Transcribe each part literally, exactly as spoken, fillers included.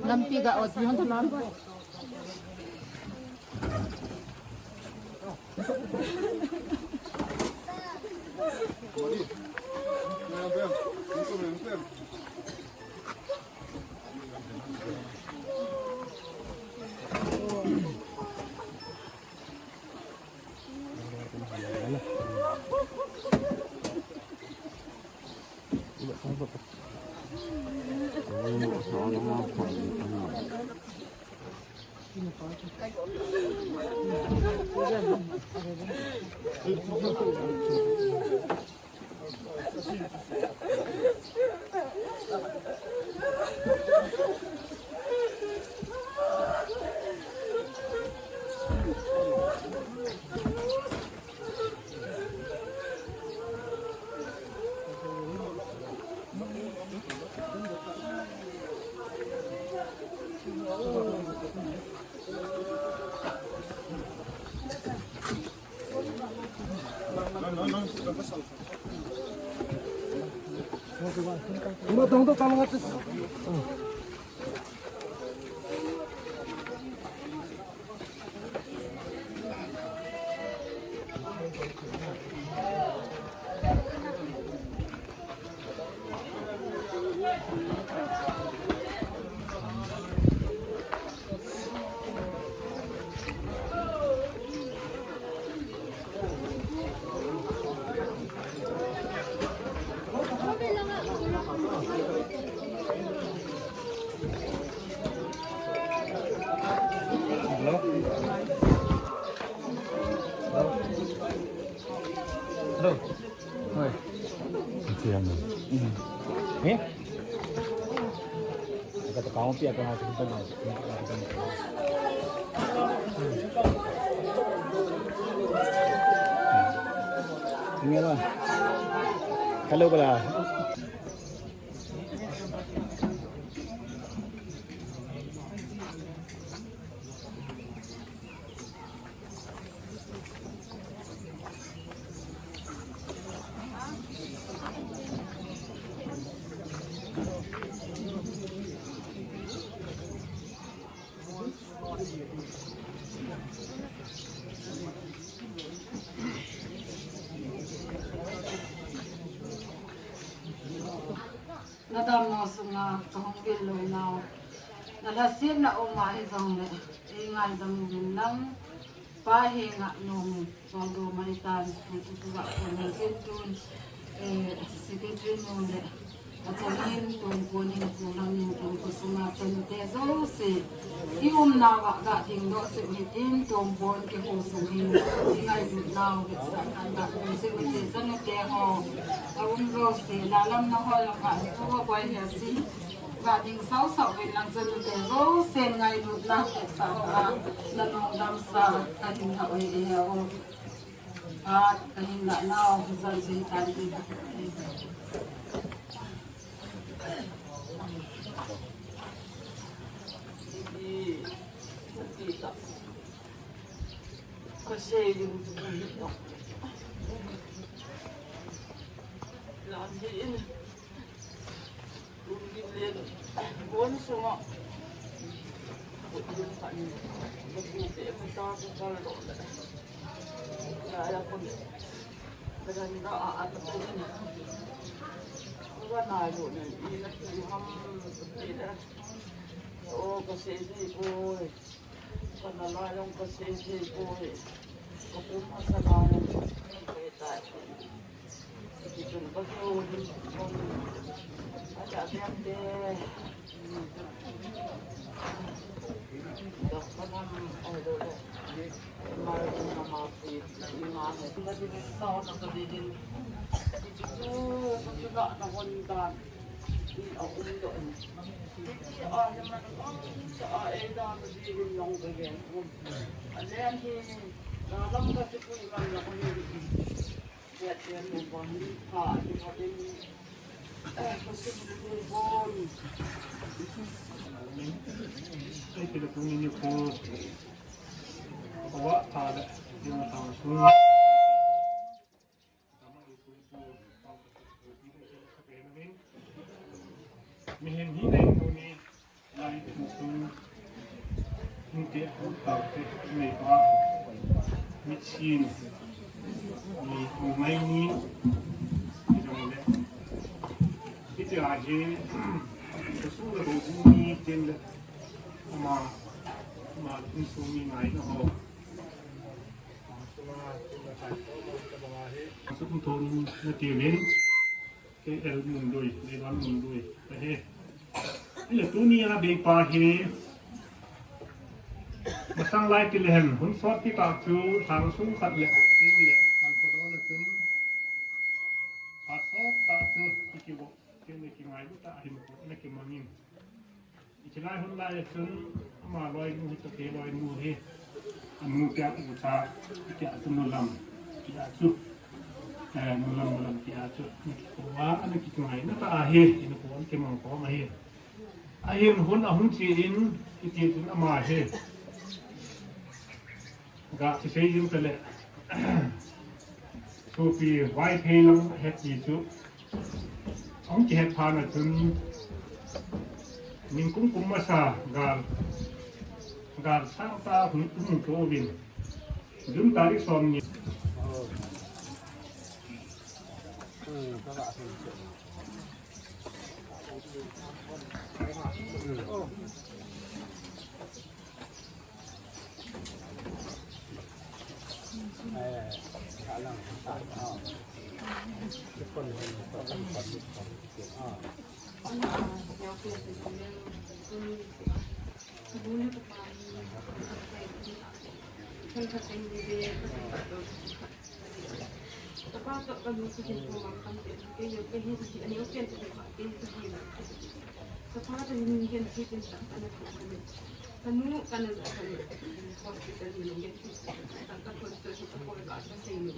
Lampi ga ot yon to lampi. Hello? Hello? Hoi. Siang. Hmm. Eh? Kata kau pia kau hati kita. Inilah. Kalau kala. Na damnau sunga kahung vil lou nau, na lhasetna um ahi jongle, ei ngaidam uvin lang, Pa henga nom in, chol do mai tan, tu tu tu va ko ne kin tun, eh, secretary nu le, achanin tun ko nin ko lang nin ko ko sunga chanu te jouse, i umnau va ga ding doh seh u hitin, tumbon kihou sung hin, i ngailutnau vetsah khan ga um seh u hite, chanu te ho, a um jouse, la lam na hol lam va, tu va boi hia si, ga ding sau sau vin lang chanu te jousen ngailutna vetsah a, na nung dam sa, ka ding ha oi e he o. Ka, ka hin la nau, zan zui tan ti. Ka sei ding chu ka hi lou. Lam hi in. Kum gin len. Bon sunga. Kut ding khat ni. Ka pu te ka ta ka kal lou le. Ya, ya, kun. Ka dan da a, a, ta, ta, ni. Ka na lu ni, i na tu ham, tu ti le. O, ka sei sei poi. Ka na la jong ka sei sei poi. Ka pum a ka na jong ka sei tai. Ti chun ka keu hin kon. A cha tem te. Dok ka nam ai do le. Mar na ma pi ni ma he. Ka di ni sa na ka di din. Ti chu chu ka chu la na hon dan. Ti a um do ni. Ti a he man a cha a e dan di din long ka gen. A len hi. Na lam ka chu pui man na ko ni. Mihem hi nei tuni. Lai tu tu. Nute tu tau te nei pa. Mitsin. Ni tu mai ni. Ni jong le. Iti ahi. Su le bo ni tin le. Ama. Ama tu su ni ngai no ho. Sum thon na ti min. K L Mundui, Leiban Mundui, ahi. Ile tuni a bei pa hi. Masang lai ti le hen, hun sot ti ta chu, thang sung khat le, tin le, kan ko do le chun. Phat sot ta chu, ti ki bo, tin le ki ngai ta hin ko, na ki mangin. Ichi lai hun lai chun ama loinu hi, tote loinu hi, anu tia u cha, tia chu nu lam, tia chu, eh, nu lam, nu lam tia chu, ni ki ko wa, ani ki ngai na ta ahi, ni ko an ki mang ko ma hi. Ahin hun ahung chi in, iti chun ama hi. Ga chi sei jing ta le. Sopi Vaiphei lang het ni chu. Hung kihet phat na chun. Ningkum kum masa gal. Gal sang ta hung um to vin. June tarik som ni. Kapa toh kanu kahin pom a khampen, kei jong kahin, aneo pen kahin pah, kei kahin. Kapa toh hin hin hitin tah kana pom kani. Kanu kana ja kani. Hospital hin ngen. Tah kathon toh hin kakoi ka kasei nu.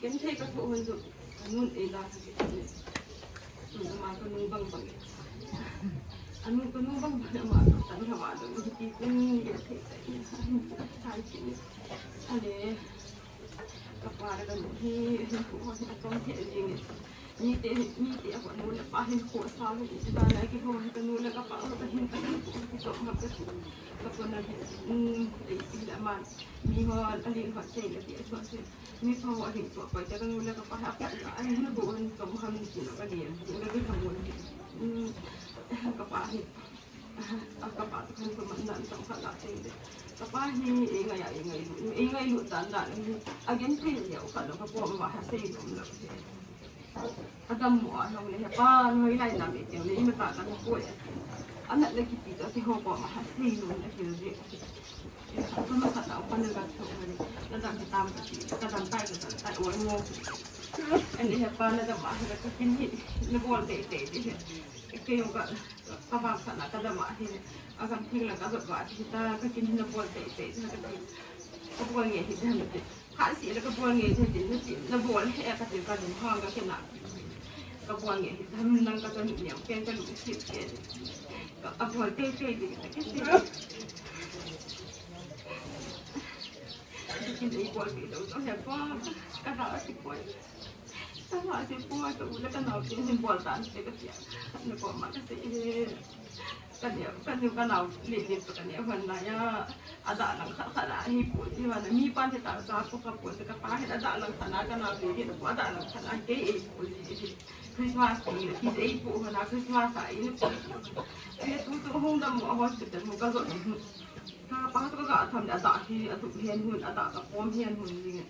Genthei kathoh hon jong kanun eila kahi kani. Ama kanu bang bang. Anu kanu bang bang ama toh tan hava jong hiti kun ya thei tai. Thai kini. Ale. Kapa le kanu hi, hinkho hi achom thei jing e. Mite, mite a kanu le pa hinkho sa le, iti dan a kihou hi kanu le kapa ho kahin, kahinkho kichom ngap kati. Kapa na hi, um, ei, ei le ama, mi ho, alin ho, sei le ti, aso, sei. Mi pa ho, alin so, pa, kanu le kapa hi, apa, ahinkho, chom ham, ti lo, kani, ti lo, kiham, ti. Kapa hi, kapa tu khan ko man dan tong khat la sei de. Kapa hi ei ngai a, ei ngailut, ei ngailut dan dan hi. Again thei leu khat lo ka ko ma ha sei nom lo. Adam mo a long le pa noi lai na me te le ima ta kan ko ya. Ana le kiti to ti ho ko ma ha sei nom le je. Tuma khat a upa na gat tho mani, na dam hi tam ka ti, ka dam tai, ka dam tai, oi mo. Ani hepa na dam a, ka kin hi, na bol tei tei di hi. Kei jong ka, ka vang sa na ka dam a hi, a gam thing la ka dam a hi ta, ka kin hi na bol tei tei di ka ti. Ka bol nge hi dam ti. Kha si la ka bol nge hi ti, na ti, na bol he ka ti, ka dam hang ka kina. Ka bol nge hi dam nang ka chan ni, ken ka lu si ke. Ka, ka bol tei tei di, ka ti. Kin ei bol pi lo to he pa, ka na si poi. Ka na si poi, ka u le ka nau kin hin bol tan te ka tia. Na ko ma ka se e. Ka ne, ka ne ka nau le le ka ne hon na ya. A da lang kha kha na hi pu ti wa na mi pan te ta sa ko ka pu te ka pa he a da lang kha na ka nau le le ko a da lang kha na ke ei pu ti. Christmas ti ki ei pu ho na Christmas a ei pu. Ei tu tu hung dam mo hospital mo ka zo. Ka pa tu ka ga tham le a da hi a tu hian hun a da ka pom hian hun ni.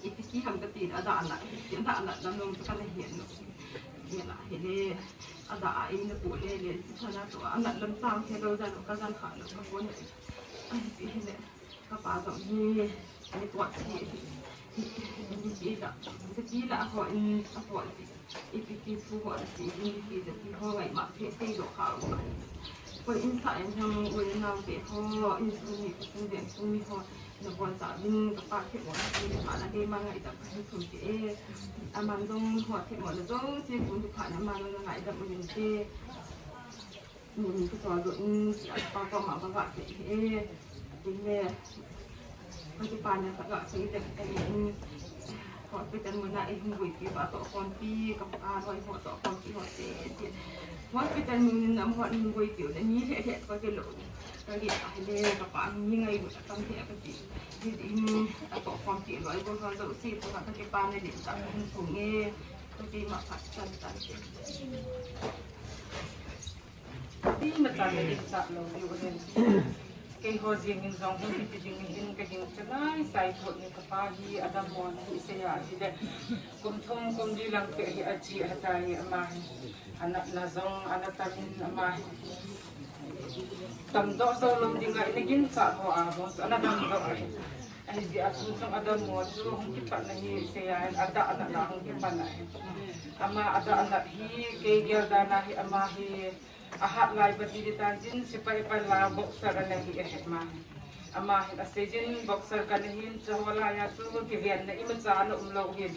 Ipi ti ham ka ti a da na, a da na lam long ka na hian lo. Hian a hi le a da a ei na pu le le ti thana to a na lam chang he lo zan ka zan kha lo ka pon. Ai ti hi le ka pa zong hi ni ko ti. Ni ti la, ni ti la ho in a ko ti. Ipi ti thu ho a si, ipi ti ti ho ngai ma phe sei lo kha lo. Ko in sa in hang u le nau te ho, in sung mi, ko sung den sung mi ho, na bon sa vin ka pa the mo, ti le ma na ke ma ngai da pa hin thum ti e. A man zong ho the mo na zong si kun tu pha na ma na ngai da u yin te. Mun ka chol do in, a pa ko ma ba ga te e. Tin le, ka ti pa na ka ga sei te te in. Hospital mun na e hung gui pi ba to kon pi, ka pa roi ho to kon pi ho te te. Hospital mun na mo hung gui pi le ni he he ko ke lo. Ka ge a le ka pa ni ngai bu ta kam te ka ti. Ni in a to kon pi lo ai bo ho zo si ko ka ke pa ne le ta hung tung e. Ka ti ma pa ta ta te. Ti ma cha ka ding cha lo diu ahin. Kei ho jing in jong hung kiti ding in ka ding cha nai sai thot ni ka pa hi a dam mo ni sei a hi le. Kum thum kum li lang pe hi a chi a ta hi ama hi. A natna jong a na tam in ama hi. Tam doh zo lo ding a in gin cha ho a ho a na dam doh a hi. A hi ji a tu jong a dam mo chu hung kipat na hi sei a a da a na la hung kipat na hi. Ama a da a na hi kei gel da na hi ama hi. A hat lai pa ti di tan jin, sipai pa la boxer a na hi a het ma. Ama hin a sei jin boxer ka na hin, cha ho la ya chu kiven na ima cha na um lo hin.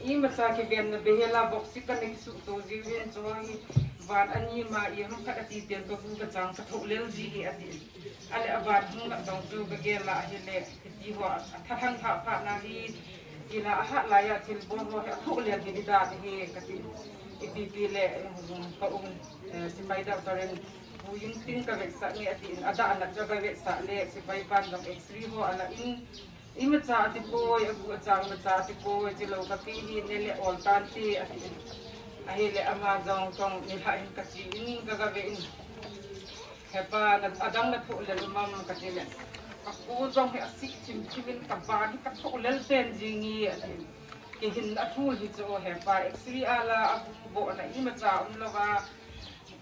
Ima cha kiven na be he la boxer ka na ki su to ji hin, cha ho hi van a ni ma i ham khat a ti ten to ku ka chang ka tho lel ji hi a ti. A le a van hung na tong chu ka gel la hi le. Ti ho a tha thang tha pha na hi, ti na a hat lai a thil bol ho hi a tho le ti di da ti hi ka ti. Ipi pi le, um, ka um, eh, sipai doctor in, bu yin ting ka vetsah nge a ti in, a da a na cha ka vetsah le, sipai pan jong X-ray ho a la in, ima cha a ti poi, a bu a chang ma cha a ti poi, chi lo ka pi hi ne le ol tan ti a ti in. A hi le ama jong tong ni ha in ka chi in ka ga ve in. Hepa, na, a dang na tho lel um am ka ti le. Ka pu jong hi a si chim chim in ka ba hi ka tho lel pen jing i a ti. Kei hin a thu hi chu hepa, X-ray a la a bu bo na ima cha um lo va.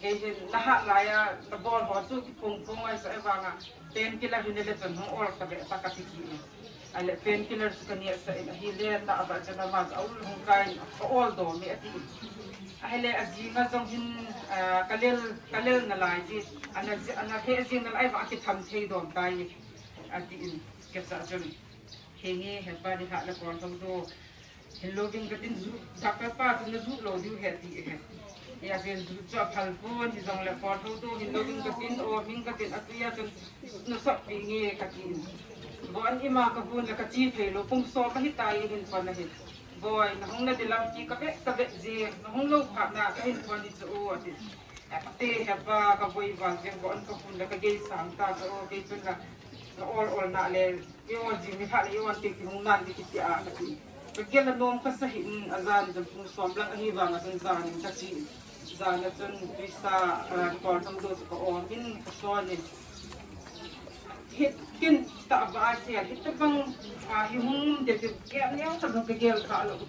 Kei hin na hat lai a, na bol ho chu ki pung pung ai sa e vang a. Painkiller hi ne le chun hung ol ka ve ta ka ti ki. A le painkiller chu ka ni a sa in a hi le ta a ba chun ama cha ul hung kai ka ol do mi a ti. A hi le a jing a jong hin, ah, ka lel, ka lel na lai ji. A na ji, a na he jing na lai va ki tham thei dom tai. A ti in ke sa chun. He nge hepa ni ha le kon thong do. Hin lo ving ka tin ju, doctor pa tin na ju lo diu he ti he. Ya zen ju chu a phal pon hi jong le kon thong do hin lo ving ka tin o ving ka tin a tu ya chun. Na sap pi nge ka ti. Bo an ima ka hun la ka chi thei lo pung so ka hi tai hin pa na hin. Boi, na hung na ti lam ti ka ve, ka ve je, na hung lo pha na ka hin pa ni chu o a ti. A te hepa ka boi va je bo an ka hun la ka gei sang ta ka o gei chun la. Na ol ol na le, i ol ji mi pha le i ol ti ki hung nan ti ki ti a ka ti. Ka gel la nom ka sa hin a jan jong pung som lang a hi vang a jong jan in ka chi. Jana chun tuisa, ah, tol thang do chu ka om in ka son in. Hit kin ta ba a sia, hit ta bang, ah, hi hung de de gel neo ta bang ka gel kha lou.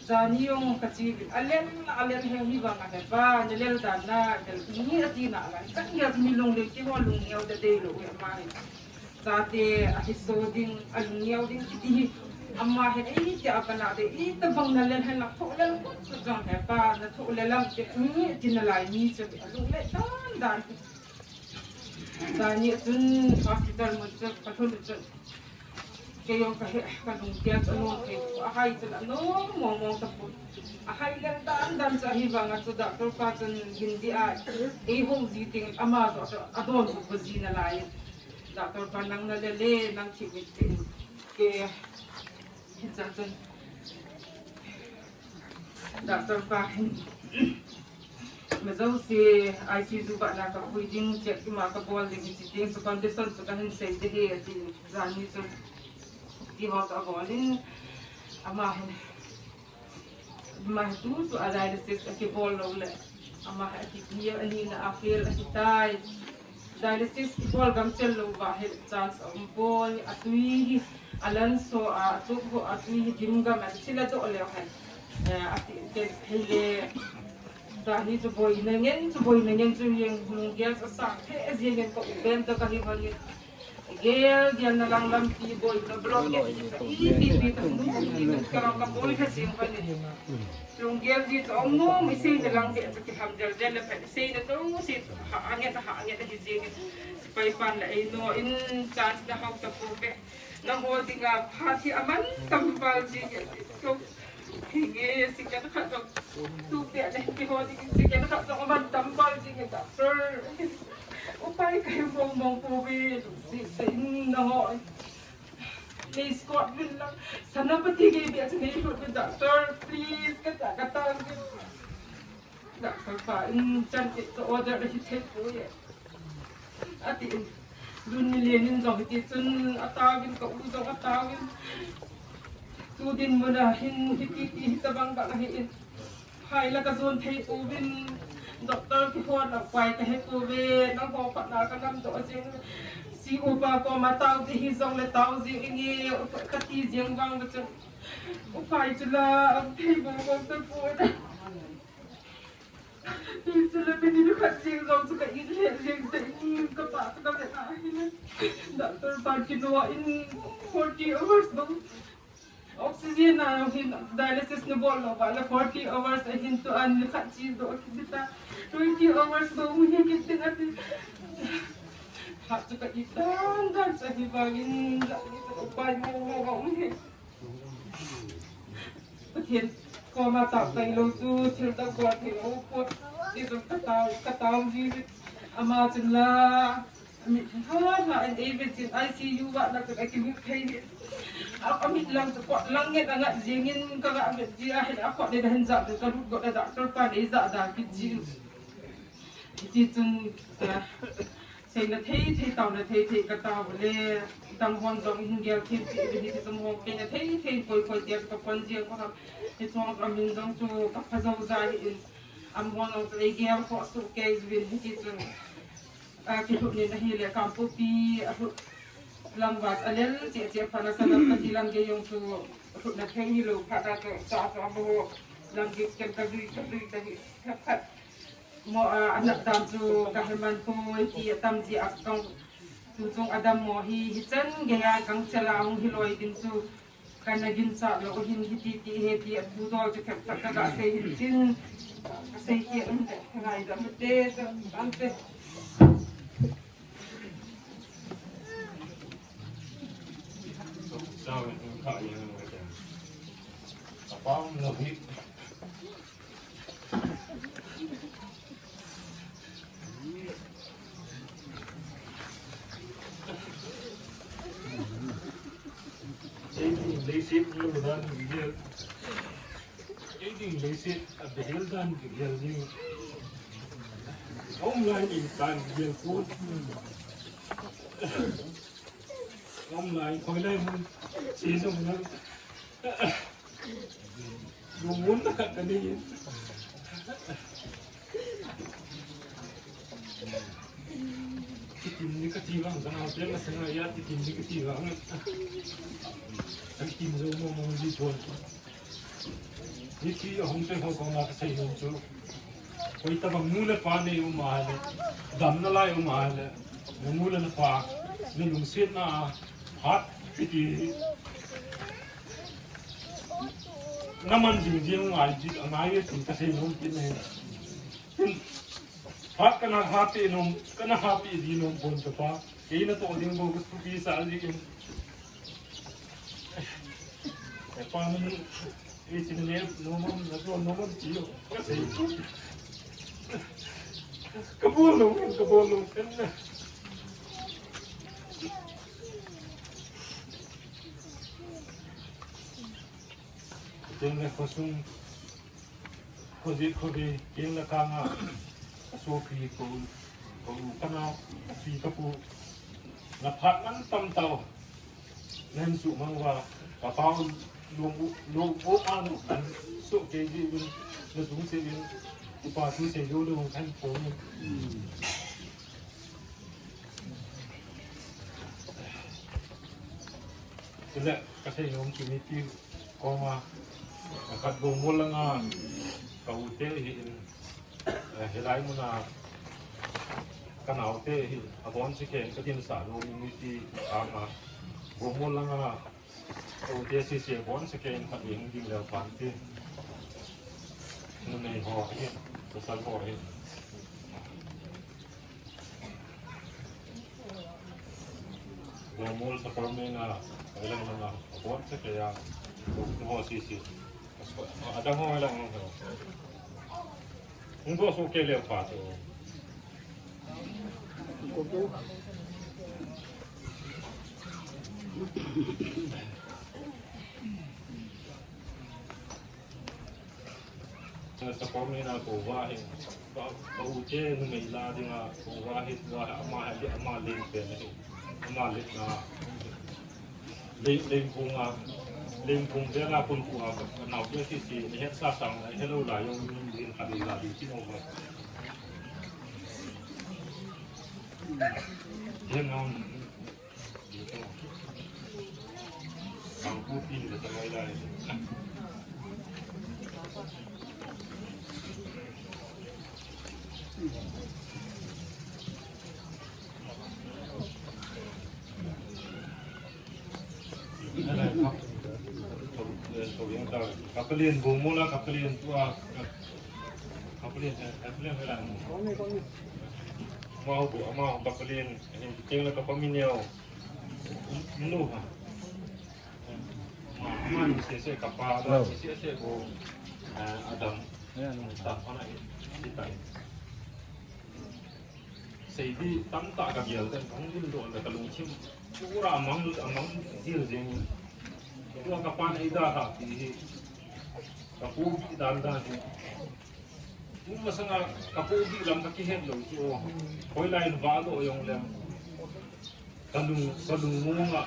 Jani jong ka chi a lel, a lel he hi bang a he ba, ni lel dan na, lel ni a ti na la. Ka gel mi lung le ki ho lung neo de de lou ya ma he. Chate a hi so ding, a lung neo ding kiti hi. Ama hin ei tia a kana de, i ta bang na lel hen la tho lel ko jong he pa, na tho lel lam te, mi ti na lai mi chu a lung le dan dan. Jani chun hospital mun chu ka thun chu. Kei jong ka he, ka lung tia chu a lung kei, a hai chu a lung mong mong ta pu. A hai lel dan dan chu hi vang a chu doctor pa chun Hindi a, ei ho ji ting ama chu a don chu ko ji na lai. Doctor pa nang na le le, nang thi mit tin. Ke, hin sa chun. Doctor pa hin. Ma jo si I C U ba na ka pui ding, check ma ka bol ding, chi ding, so condition so ka hin sei de he, ti jani so. Ti ho ka bol in, ama hin. Ama hi tu chu a dialysis a kibol lou le. Ama hi a kiti a ni na a fail a kitai. Dialysis kibol gam chel lou va hi chance a um poi. A tui hi a lan so a chu ho a tui hi dim gam a chila jo le hai. Eh, a ti ke thei le. Jani chu boi na ngen chu boi na ngen chu jeng lung gel sa sa the jeng ngen ko u ben to ka hi bol ni. Gel, gel na lang lampi boi na block ke. Ipi, ipi ta nu, ipi ka lang ka boi ka sing pa ni. Lung gel ji to mu, mi sei na lang ke, ki ham gel gel le pa, sei na to, sei ha, ange ta ha, ange ta hi jing. Sipai pan la ei no, in chance na hau ta po pe. Na ho ding a, pha thi a man tam bal ji ke. Hinge, si ka khat to. Tu pe ne, ki ho ding, si ka khat to, a man tam bal ji ke, doctor. Upai kai mong mong po ve, si, si, na ho. Nei Scott Villa, Senapati gei bia chu nei lut ve doctor, please, kata, kata. Doctor pa in chan ke to order da hi thei poi. Ati in, lun ni len in jong hiti chun ataovin ka u jong ataovin. Tu dinmun a hin hiti ti hitabang bang ahi in. Hai la ka jon thei pouvin, doctor kihon a pai ka he pouve, nangho khat na ka lam doh jing. C O pa koma tao ding hi jong le tao jing inge, ka ti jing vang ve chun. Upai chu la, um thei bou bou ta poi na. Hi chu le minute khat jing jong chu ka it le jing te ni ka pa ka ve na hi le. Doctor pa kino in forty hours bang. Oxygen a hin dialysis na bol lou va le forty hours a hin tu an ni khat chi doh kit ta. Twenty hours bou hi kit tin ati. Khat chu ka it dan dan sa hi vangin upai mo mo mo hi. Pathen koma tao tai lou chu thil tak bol thei lou pot. Ni jong ka tao, ka tao ji ama chun la. Amit ha ha en ei ve chin I C U va na ka kimu thei ni. A, amit lang chu kot lang nge ka nga jing in ka nga vet ji a hin a kot le da hin ja ka lut go da doctor pa nei ja da kit ji. Ti chun, eh, sei na thei thei tao na thei thei ka tao le dang hon jong hin gel thei ti ve ni ti chun hon kei na thei thei koi koi ti ka pon ji ko ha. Ti chun amin jong chu ka pha jo ja hi in am hon jong chu ei gel ko su kei ju in ti chun. A, kilhut nin ahile, Kangpokpi a lhut lang va a lel cheh cheh phat a Senapati lang gei jong chu lhutna thei hilou phat a chu cha chu a bo lang gei ken ka jui, ka jui ta hi phat phat. Mo, a, a nat dan chu ka he man poi ti a tam ji a kong tu chung a dam mo hi, hichan gei a kang chela hung hiloi ding chu. Kana ginchat lou hin hiti ti he ti a thu dol chu khat khat ka ga sei hin tin. Ka sei ti um te, ngaidam te, chu am te. Ei ding leiset lou dan gel. Ei ding leiset a behel dan gel ni. Home line in tan gel ko. Home line khoi lai mun. Si sung na. Lungmon na khat ka nei. Ti vang, ka nau te masanga iti tin di kati vang. Ka tin jou mo mo di pon. Hiti ahung te ho koma kasei nom chu. Hoitobang nu le pa nei um a le, damna lai um a le, na nu le na pa, na lungsetna a hat kiti. Na man jing jing ngai ji, ngai e ti kasei nom kit ne. Hat kana hat e nom, kana hat e di nom pon ka pa. Kei natoh ding bou ka thupi sa ji in. E pa min, e chin le, nom am, natoh nom am ti o. Ka sei. Ka bol lou, ka bol lou. Tin le khosung. Khoji, khoji, tin le kanga. Ka sopi ko, ko kana, ka pi ka pu. Na phat man tam tau. Nan su mang uva, ka pau lung u, lung u an, an su ke ji un, na su se un, u pa su se jo lung kan po un. Sila, ka sei nom ki mi ti koma, ka khat bou mo langa, ka u te hi in, Eh, hilai muna ka naote hi, abon seken ka dinsa nom in ti ama, Bungmol langa, ka ute sese abon seken ka ding ding leu pan ti. Numei ho hi, pasal ho hi. Bungmol sa Parmena, kailang langa, abon seken, ho sese. Adang ho lang ho. Hung doh soh kei leu pa chu. Sa Parmena kou va hi. Ka, ka ute numei la dinga kou va hi tua ama hi ama leng pen hi. Ama leng na. Lei, lei bung a, lei bung vel a kun pu a, ka nau vel sese, na het sa sang, na het lou lai jong, min din kha lei la di, ti mo ba. Ye ngam. Ang pu tin le ta lai lai. Kapalin, Bungmol a kapalin tua, kapalin, kapalin hela. Amau bu, amau kapalin, ini keng la kapamineo. Minu ha. Amau sese kapa, sese bu, eh, Adam. Adam hana itai. Seidi tamtah ka gel ten, ka hung dim doh le ka lungthim pura amang, amang dil jing. Tua ka pan eida ha ti hi. Ka pu gi dan dan hi. Pu masanga ka pu gi lam ka kihet lou chu. Hoilai in va doh jong lem. Ka lung, ka lung mong a.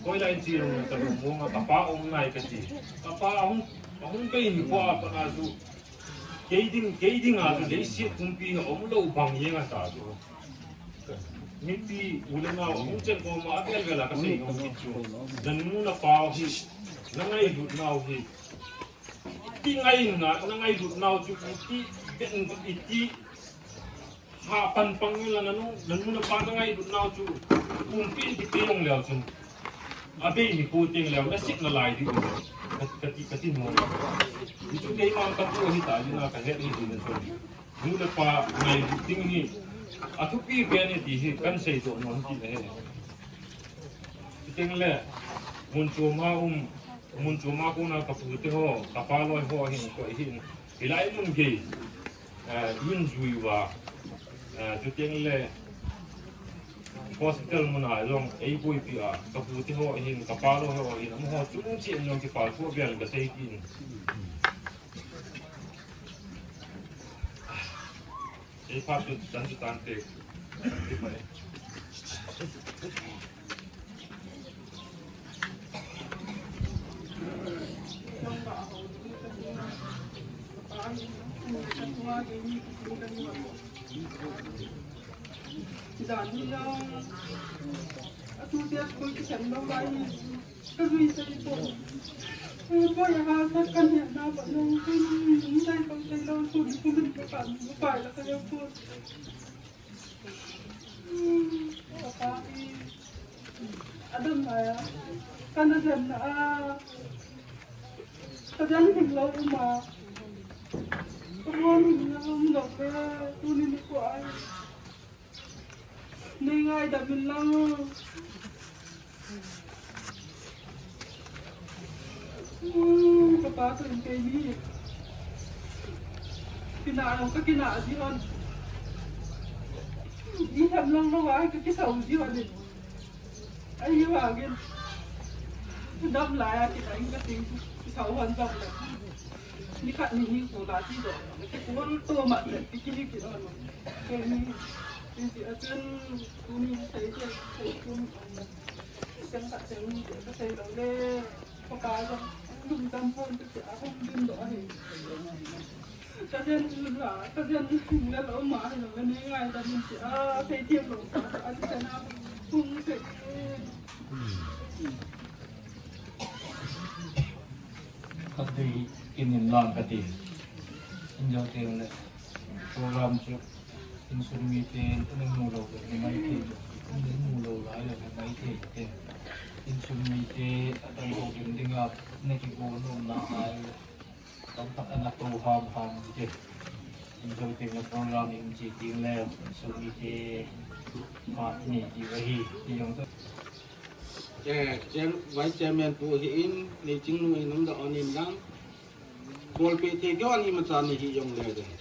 Hoilai in chi jong lem ka lung mong a. Ka pa um nai ka ti. Ka pa hung, ka hung bei ni ko a pa na chu. Kei ding, kei ding a chu leiset pumpi hi aum lou bang jeng a ta chu. Mipi u le nau hung chen koma avel vel a ka sei nom kit chu. Na nu na pa hi, na ngailut nau hi. Iti ngai na, na ngailut nau chu iti ben iti. Ha pan pang la na nu, na nu na pa na ngailut nau chu. Pumpi in kiti jong leu chun. Abei ni pu ting leu, na sik na lai di. Ka, ka ti, ka ti mo. Ni chu kei mang ka pu hi ta, ni na ka het ni di na chu. Nu le pa ngailut ding hi. A thupi pen ni ti hi, kan sei doh nom ti na he. Ti ting le, mun chu ma um, mun chu ma ku na ka pu te ho, ka pa loi ho hin, ko hin. Hilai mun gei. Eh, in jui uva, eh, chuteng le hospital muna jong eiboipi a, ka pu te ho hin, ka pa loi ho hin, amaho chung cheh in jong kipah thu vel ka sei kit in. Ei phat chu chan chu tan te. Jan hi jong, atu te koi kisem lou lai hi. Ka lui sei po. Ko ya ha ka kan he na ba no, ko ni ni sai ko sai lou ko ni ko ni ka ka ni ko pa la ka yo ko. Papa hi. Adam aya. Kana jan na a. Ka jan hing lou ma. Ka mo ni na um lou le. Tu ni ni ko ai. Nei ngaidam in lang. Hmm, ka pa tun keini. Kina lang ka kina ji hon. Ni tham lang lo ai ka kisa u ji hon. Ai wa gin. Dam lai a kina in ka ting kisa u hon dam lai. Ni khat ni hi ko la ti do. Ko to ma le ki ki ki do. Keini. Iti atun tuni sai sai sai tun. Seng khat seng ni ka sai lo le. Papa jong lungdam pon tu ti a hung dun do ahi. Ka jen la, ka jen la lo ma hi lo ne ngai da min ti a sai ti lo ka a ti na hung sai. Ka dei in in lang ka ti. In jo ti le. Program chu insung mite ana mu lou le na maithei, ana mu lou lai le na maithei te. Insung mite adang ho ding ding a na kigo nom na ai. Tam tak ana to ham ham te. In jo ti na program in chi ti le insung mite ma ni ti va hi ti jong. Eh, chair-, Vice Chairman pu hi in, Neichingnu in hung da on in lang. Bolpeh thei keu a imacha nei hi jong le ding.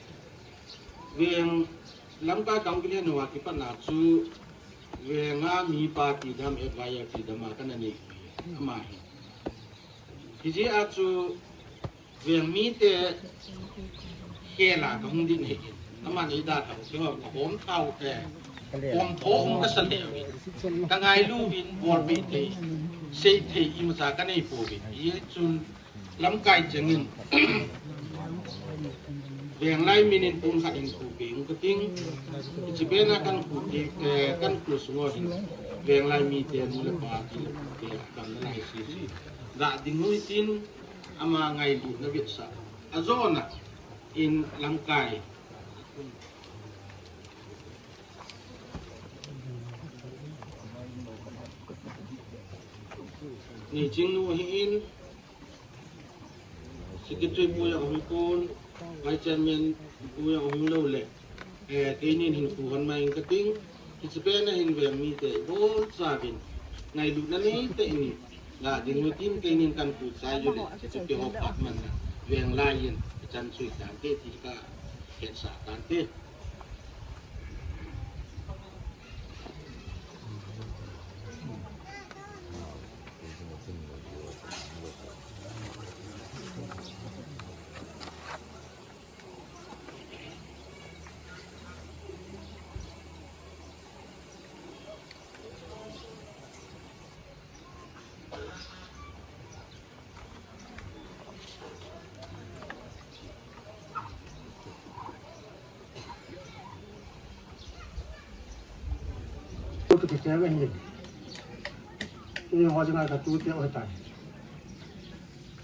Veng lamkai council hi nua kipatna chu veng a mi pa ti dam, advisor ti dam a kana nei ama hi. Hijeh a chu veng mite khel a ka hung din hi in. Aman ei da thau, kihom ka hom thau te. Hom tho um ka sa le uvin. Ka ngailu uvin bolpeh thei, sei thei imacha ka nei pouvin. Hijeh chun Lamkai chengin. Venglai minin pung khat in khu pe ung kating. Hiche pen a kan khu pe, eh, kan khu sunga hin. Venglai mite nu le pa ti le pu te a kan na lai sisi. Ga ding u hitin ama ngailutna vetsah. Ajona in lamkai. Neichingnu hi in. Secretary pu jong ahung pon, Vice Chairman pu jong ahung lou le, eh, keinin hin khu hon mai ing kating, hiche pen a hin veng mite ibon chauvin, ngailutna neitah in, ga ding u hitin keinin kan khu chai u le, hiche pen ho phat man na, venglai in, ichan chui tante ti ka hetsah tante. Tu kicheng ahi. Ni ho dinga ka tu te o tai.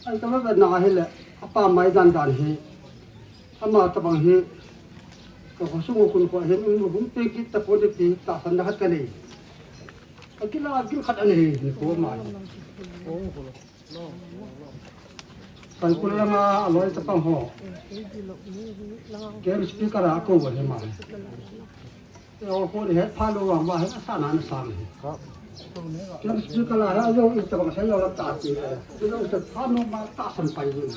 Ai ka ba na hi le, apa mai dan dan hi. Ama tabang hi. Ka ko sungu kun ko hin um hung pe kit ta pon de ti tahsan na khat ka nei. Akila akil khat ani hi ni ko ma. Kan kul langa aloi chapang ho. Game speaker a ko wa hima. Yo ko ni het pha lo wa ma het sa na na sa ni. Game speaker a ha yo i chapang sa yo la ta ti. Yo sa pha no ma ta san pai ni.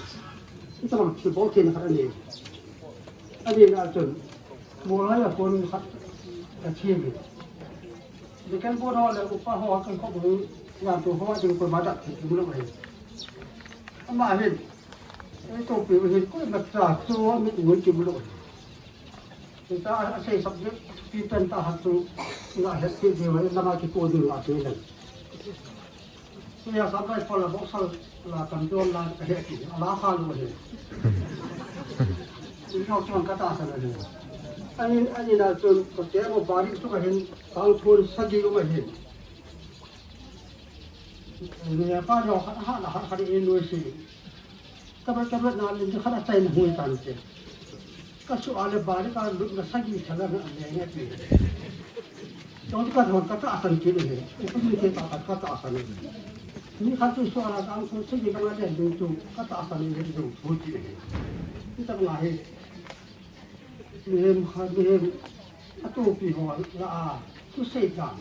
I chapang chi bo ki na ka ni. Ani na chun. Mo la ya ko ni khat. Ka chi ni. Ni kan bo no le upa ho kan ko bu ya to ho ding ko ma da ti mu lo ai. Ama hin. Ei to pe hin ko ma cha to mi ngun ti mu lo. Ni ta a sei subject ti tan ta ha to na he ti de wa la ma ki ko de la te le. Ni ya sa bai ko la bo sa la kan do la ka he ti. Ala kha lo he. Ni no chuan ka ta sa le. Ahin, ahin a chun, ka ke mo bari su ka hin, kang thun sagi um ahin. Ni pa lo khat ha la khat khat in nuisi. Tablet, tablet na lin khat a chai na hui tan che. Ka su a le bari ka lut na sagi thala na le ne pi. Chong ka thon ka tahsan kit e. Ka ni ke ka, ka tahsan e. Ni khat chu su a la kang thun sagi ka ma le ding chu ka tahsan e ding chu kit e. Ni ta nga he. Mihem khat, mihem a topi ho la a, thusei dan.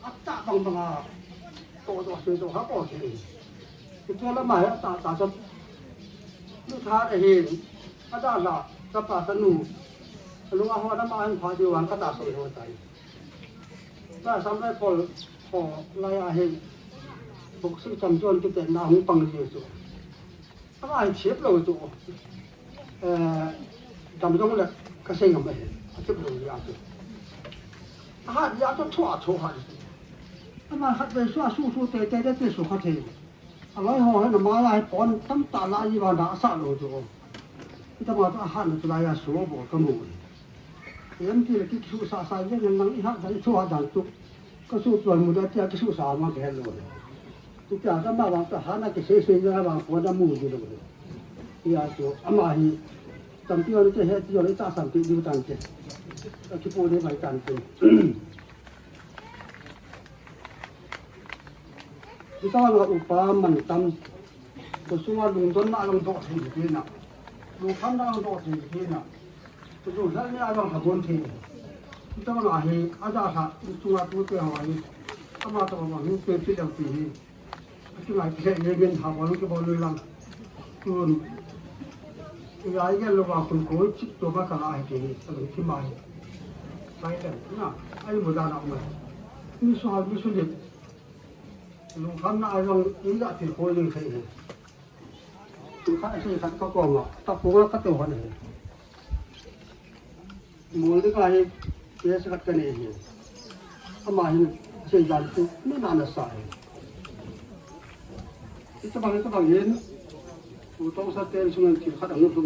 A tah bang bang a, to to sei to ha ko ke. Kei la ma he a tah tah cha. Ni tha a hin, a da la, cha pa cha nu. Lu a ho na ma hin pha di wan ka ta sei ho tai. Ka sam lai pol ho lai a hin. Boxing champion kiti na hung pang ji chu. Ama hi chep lo chu. Eh, dam jong le ka sei ngam e. A chep lo ya chu. A hat ya chu thua chu ha. Ama hat ve su a su su te te te te su kha thei. A loi ho he na ma la he pon tam ta la i va da sa lo chu. Ita ma ta ha na chu la ya su bo ka mu. Em ti le ki su sa sa ye na nang i ha da i thua da chu. Ka su tuan mu da tia ki su sa ma ke lo. Tia ka ma bang ka hana ki sei sei na bang ko da mu di lo. Tia chu ama hi champion te he ti yo le ta champion di tan te. Ka ki po de bai tan te. Kita nga upa man tam. Ko sunga lungdon na lang do thei di na. Lungkham na lang do thei di na. Ko lungkham ni a lang ha bon thei. Kita nga hi a da ha, sunga tu te ho hi. Ama to ma hi pe pi lang pi hi. Ki ngai ki he ye gen ha bol ki bol lang. Tun. Ki ngai gen lo ba kun ko chik to ba ka la he ke ni. Sa ki mai. Pai ta na. Ai mo da na ma. Ni so ha ni so le. Lungkham na ai long ni da ti ko le khai he. Tu kha se khat ka ko ma. Ta ko ka to ho ne. Mol de ka hi, ke se khat ka nei hi. Ama hin, se jan tu, na na na sa hi. Ita bang, ita bang hin, tu tong sa ten sungan ti khat ang tu.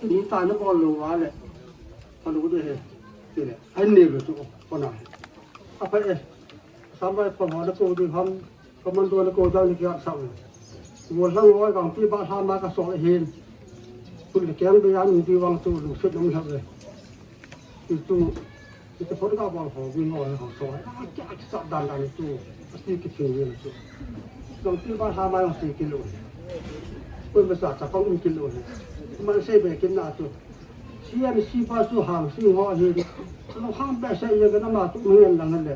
Ni ta na bol lo wa le. Ka lo de he. Ti le. Ai ne lo tu, ko na. Apa eh. Sampai pa ma na ko di ham. Commando na ko dang ni kia sa u. Wo lang wo gang pi ba ha ma ka so hin. Ku le keng be yan di wang tu lu sut nang ha le. Itu, itu phot ka bol ho win ho ho so. A kia sa dan dan tu. A ti ki thing win tu. Gang pi ba ha ma si ki lo. Ku ba sa sa pang ki lo. Ma se be kin na tu. Si an si ba su ha si ho hin. Lo hang be se ye ga na ma tu ngen lang le.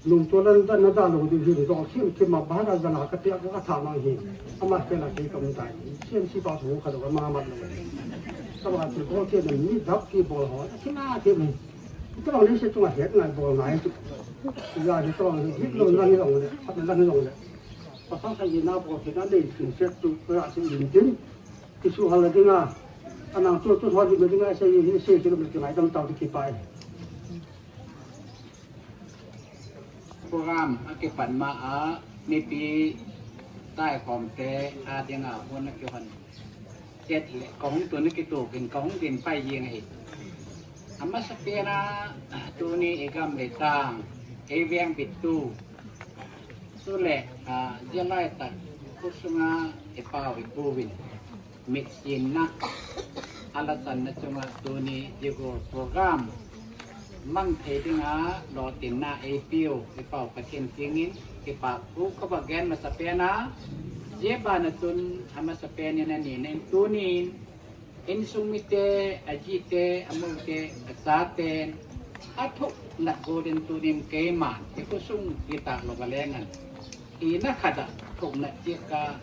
Lungto lan dan na da lo di hin dong thim thim ma ba na zana ka tia ka tha mang hi. Ama ke la ke ka mun tai. Sian si pa su ka lo ma ma lo. Ka ba tu ko ke na ni dap ki bol ho. Ki na ke ni. Ka lo ni se tu ma het na bol na tu. Ya ni to ni hit lo na ni lo le. Hat na ni lo le. Pa pa ka ni na bol ke na le tin se tu ka ya se yin tin. Ki su ha la ding a. Anang tu tu ho di me ding a se yi se ki lo me ki ngai dam tau ki pai. Program a kipan ma a mipi taikhom te a dinga hun a kihon chet le kahung tun a kitukin kahung din pai jing ahi. Amasapen a tuni i gam le tang, i veng bittu, chule, a, zia laitak khusunga i pau i puvin. Mitsinna, alasanna chunga tuni Digo program mang thei dinga lotinna eipiu, i pau Pathen kingin, kipa thu ka va gen masapen a, zia bana chun amasapen in ani nen tunin, insung mite, ajite, amute, achaten, athuh nat go din tunin keiman, i khusung i tak lo ka lengan. I na khada thokna cheka,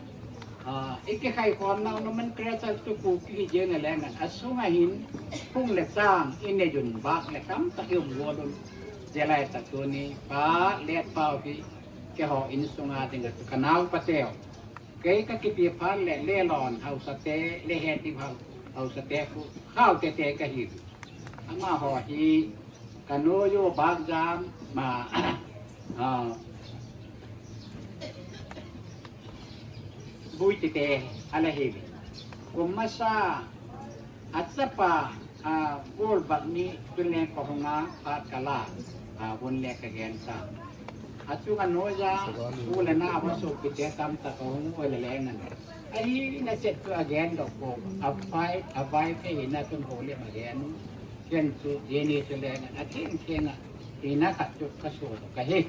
a, i kikhai khom na nomenclature chu Kuki hi jeng a lengan. A sunga hin phung le chang i nei un bak le tamtak i um go un. Zia laitak tuni pa let pau hi keiho insunga dinga chu ka nau pateu. Kei ka kipi phat le lelon hausate le heti hau, hausate khu khau tete ka hi. Amaho hi Ka nu yo bak jam ma, a, bui tete ala hevi. Kum masa a chapa A, bol bak ni, tun le ka hung a, phat ka la, a, bun le ka gen sa. A chunga noiya, u le nao, a sopite tamtah ka hung oi le le ngan. Ahi na chet chu a gen doh poi, a vai, a Vaiphei hina chun Houlim a gen. Ken chu, Jenny chu le ngan. A theng theng a, hina khat chu ka so doh ka hi.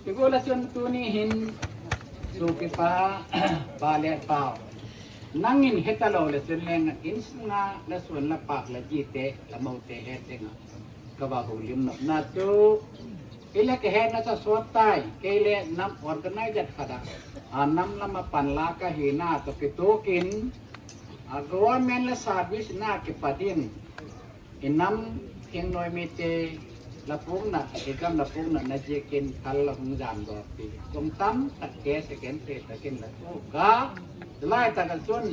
Ti gu la chun tuni hin, sopipa, pa le pau. Nangin heta lou le chun le ngan, insunga la sun la pak la jite, la moute he tenga. Ka va Houlim nopna chu. Ile ka hena cha sot tai, kei le nam organized khat a. A nam lama pan la ka hina toh kitoh in. A government la service na kipat in. I nam thingnoi mite la pung na, i gam la pung na, na jeh in thal la hung jam doh pi. Kum tamtah te second phase takin la thu ka, lai taka chun,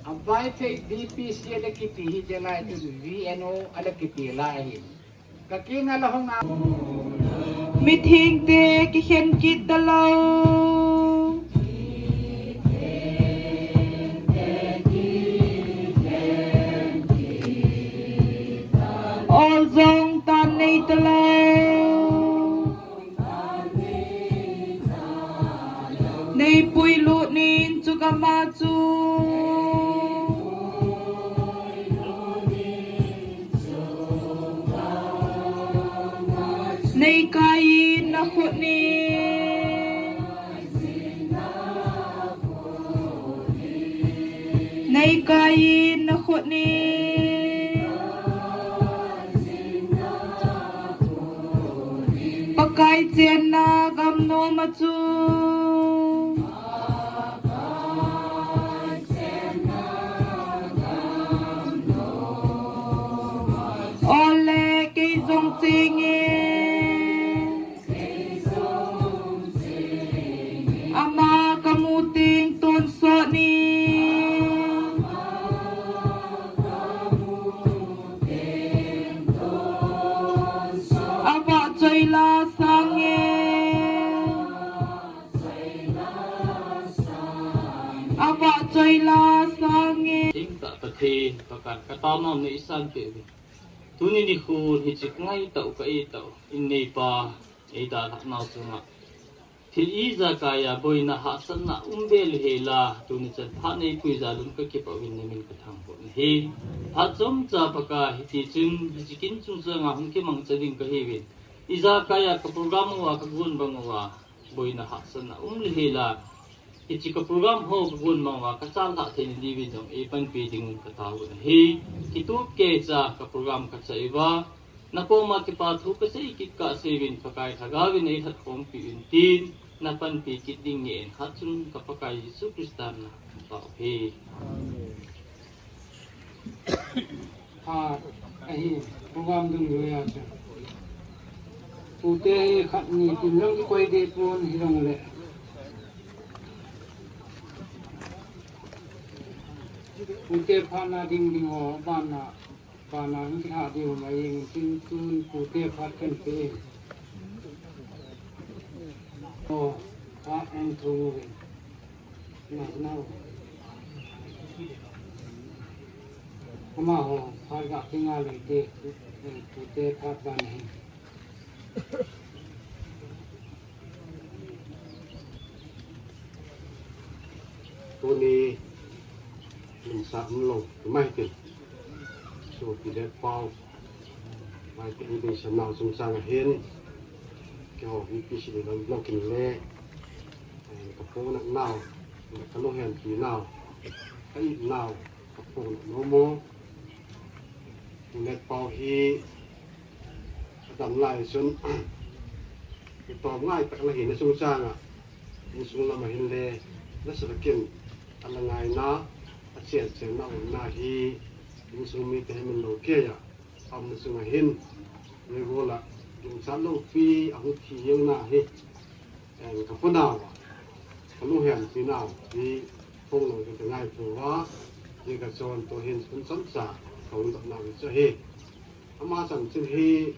a Vaiphei V P C a la kiti hi te lai chun V N O a la kiti lai hi. Ka kinga la hung a. Mithengte kikhen kit talou. Ol jong tan nei talou. Nei puilut nin chu gam a chu. Nei kai in na khut nin. Nei kai in na khut nin. Pakai chenna gam nom a chu. Ole kei jong cheng e. Ama ka mu teng tonsot ni. A vahchoi la sang e. A vahchoi la sang e. Thengtah Pathen, Pakai ka taona nei san peh uve. Tuni nikhon hiche ka ngai tau, ka e tau, in neipa, ei dalhah nau chunga. Thil ijakai a boina hahsatna um be le hel a, tuni chan phat nei pui jal un ka kipah uvin na min ka thangvah u ahi. Phat chomcha Pakai hiti chun, hiche kin chungchang a hung kimangcha ding ka hiuvin. Ijakai a ka program uva ka gon bang uva, boina hahsatna um le hel a. Hiche ka program ho ka gon bang uva ka chal lhah thei na diuvin jong ei panpi ding un ka tao u ahi. Kitup keicha ka program ka chai uva. Na koma kipa thu ka sei kit kah seuvin Pakai Lhagao in ei lhatkhompi un tin, na panpi kit ding ngen khat chun ka Pakai Jesu Christa min a ka tao u ahi. Phat ahi, program dungjui a chu. Pute hi khat ni tin jong kikoi deh pon hijongle. Pute phatna ding ding ho, banna Pana hung kilha diu ma jeng tin tun pute phat kan pe. O, a en thu ve. Na, na. Amaho phat ga kinga le te, pute phat ga nahi. Tuni, min sa um lou, mai tin. Sopi le pau, mai tin ding sa nau sung sang a hin. Keiho V P C le lou lou kin le. Ka pona nau, ka lunghem pi nau. Ka it nau. Ka pona nomo. Pu le pau hi, a dam lai chun, kitom ngai tak la hina chungchang a, insung lam a hin le, nasa takin, a la ngaina, a chen chen na umna hi, insung mite hi min lo kei a, a umna chung a hin, mi gola, ginchat lou pi, a hung thi jeng na hi, Em, ka pu nau, ka lunghem pi nau, hi phong lou ka ngai pu va, hi ka chon to hin sun chom cha, ka hung dap nau chu hi. Ama chan chin hi,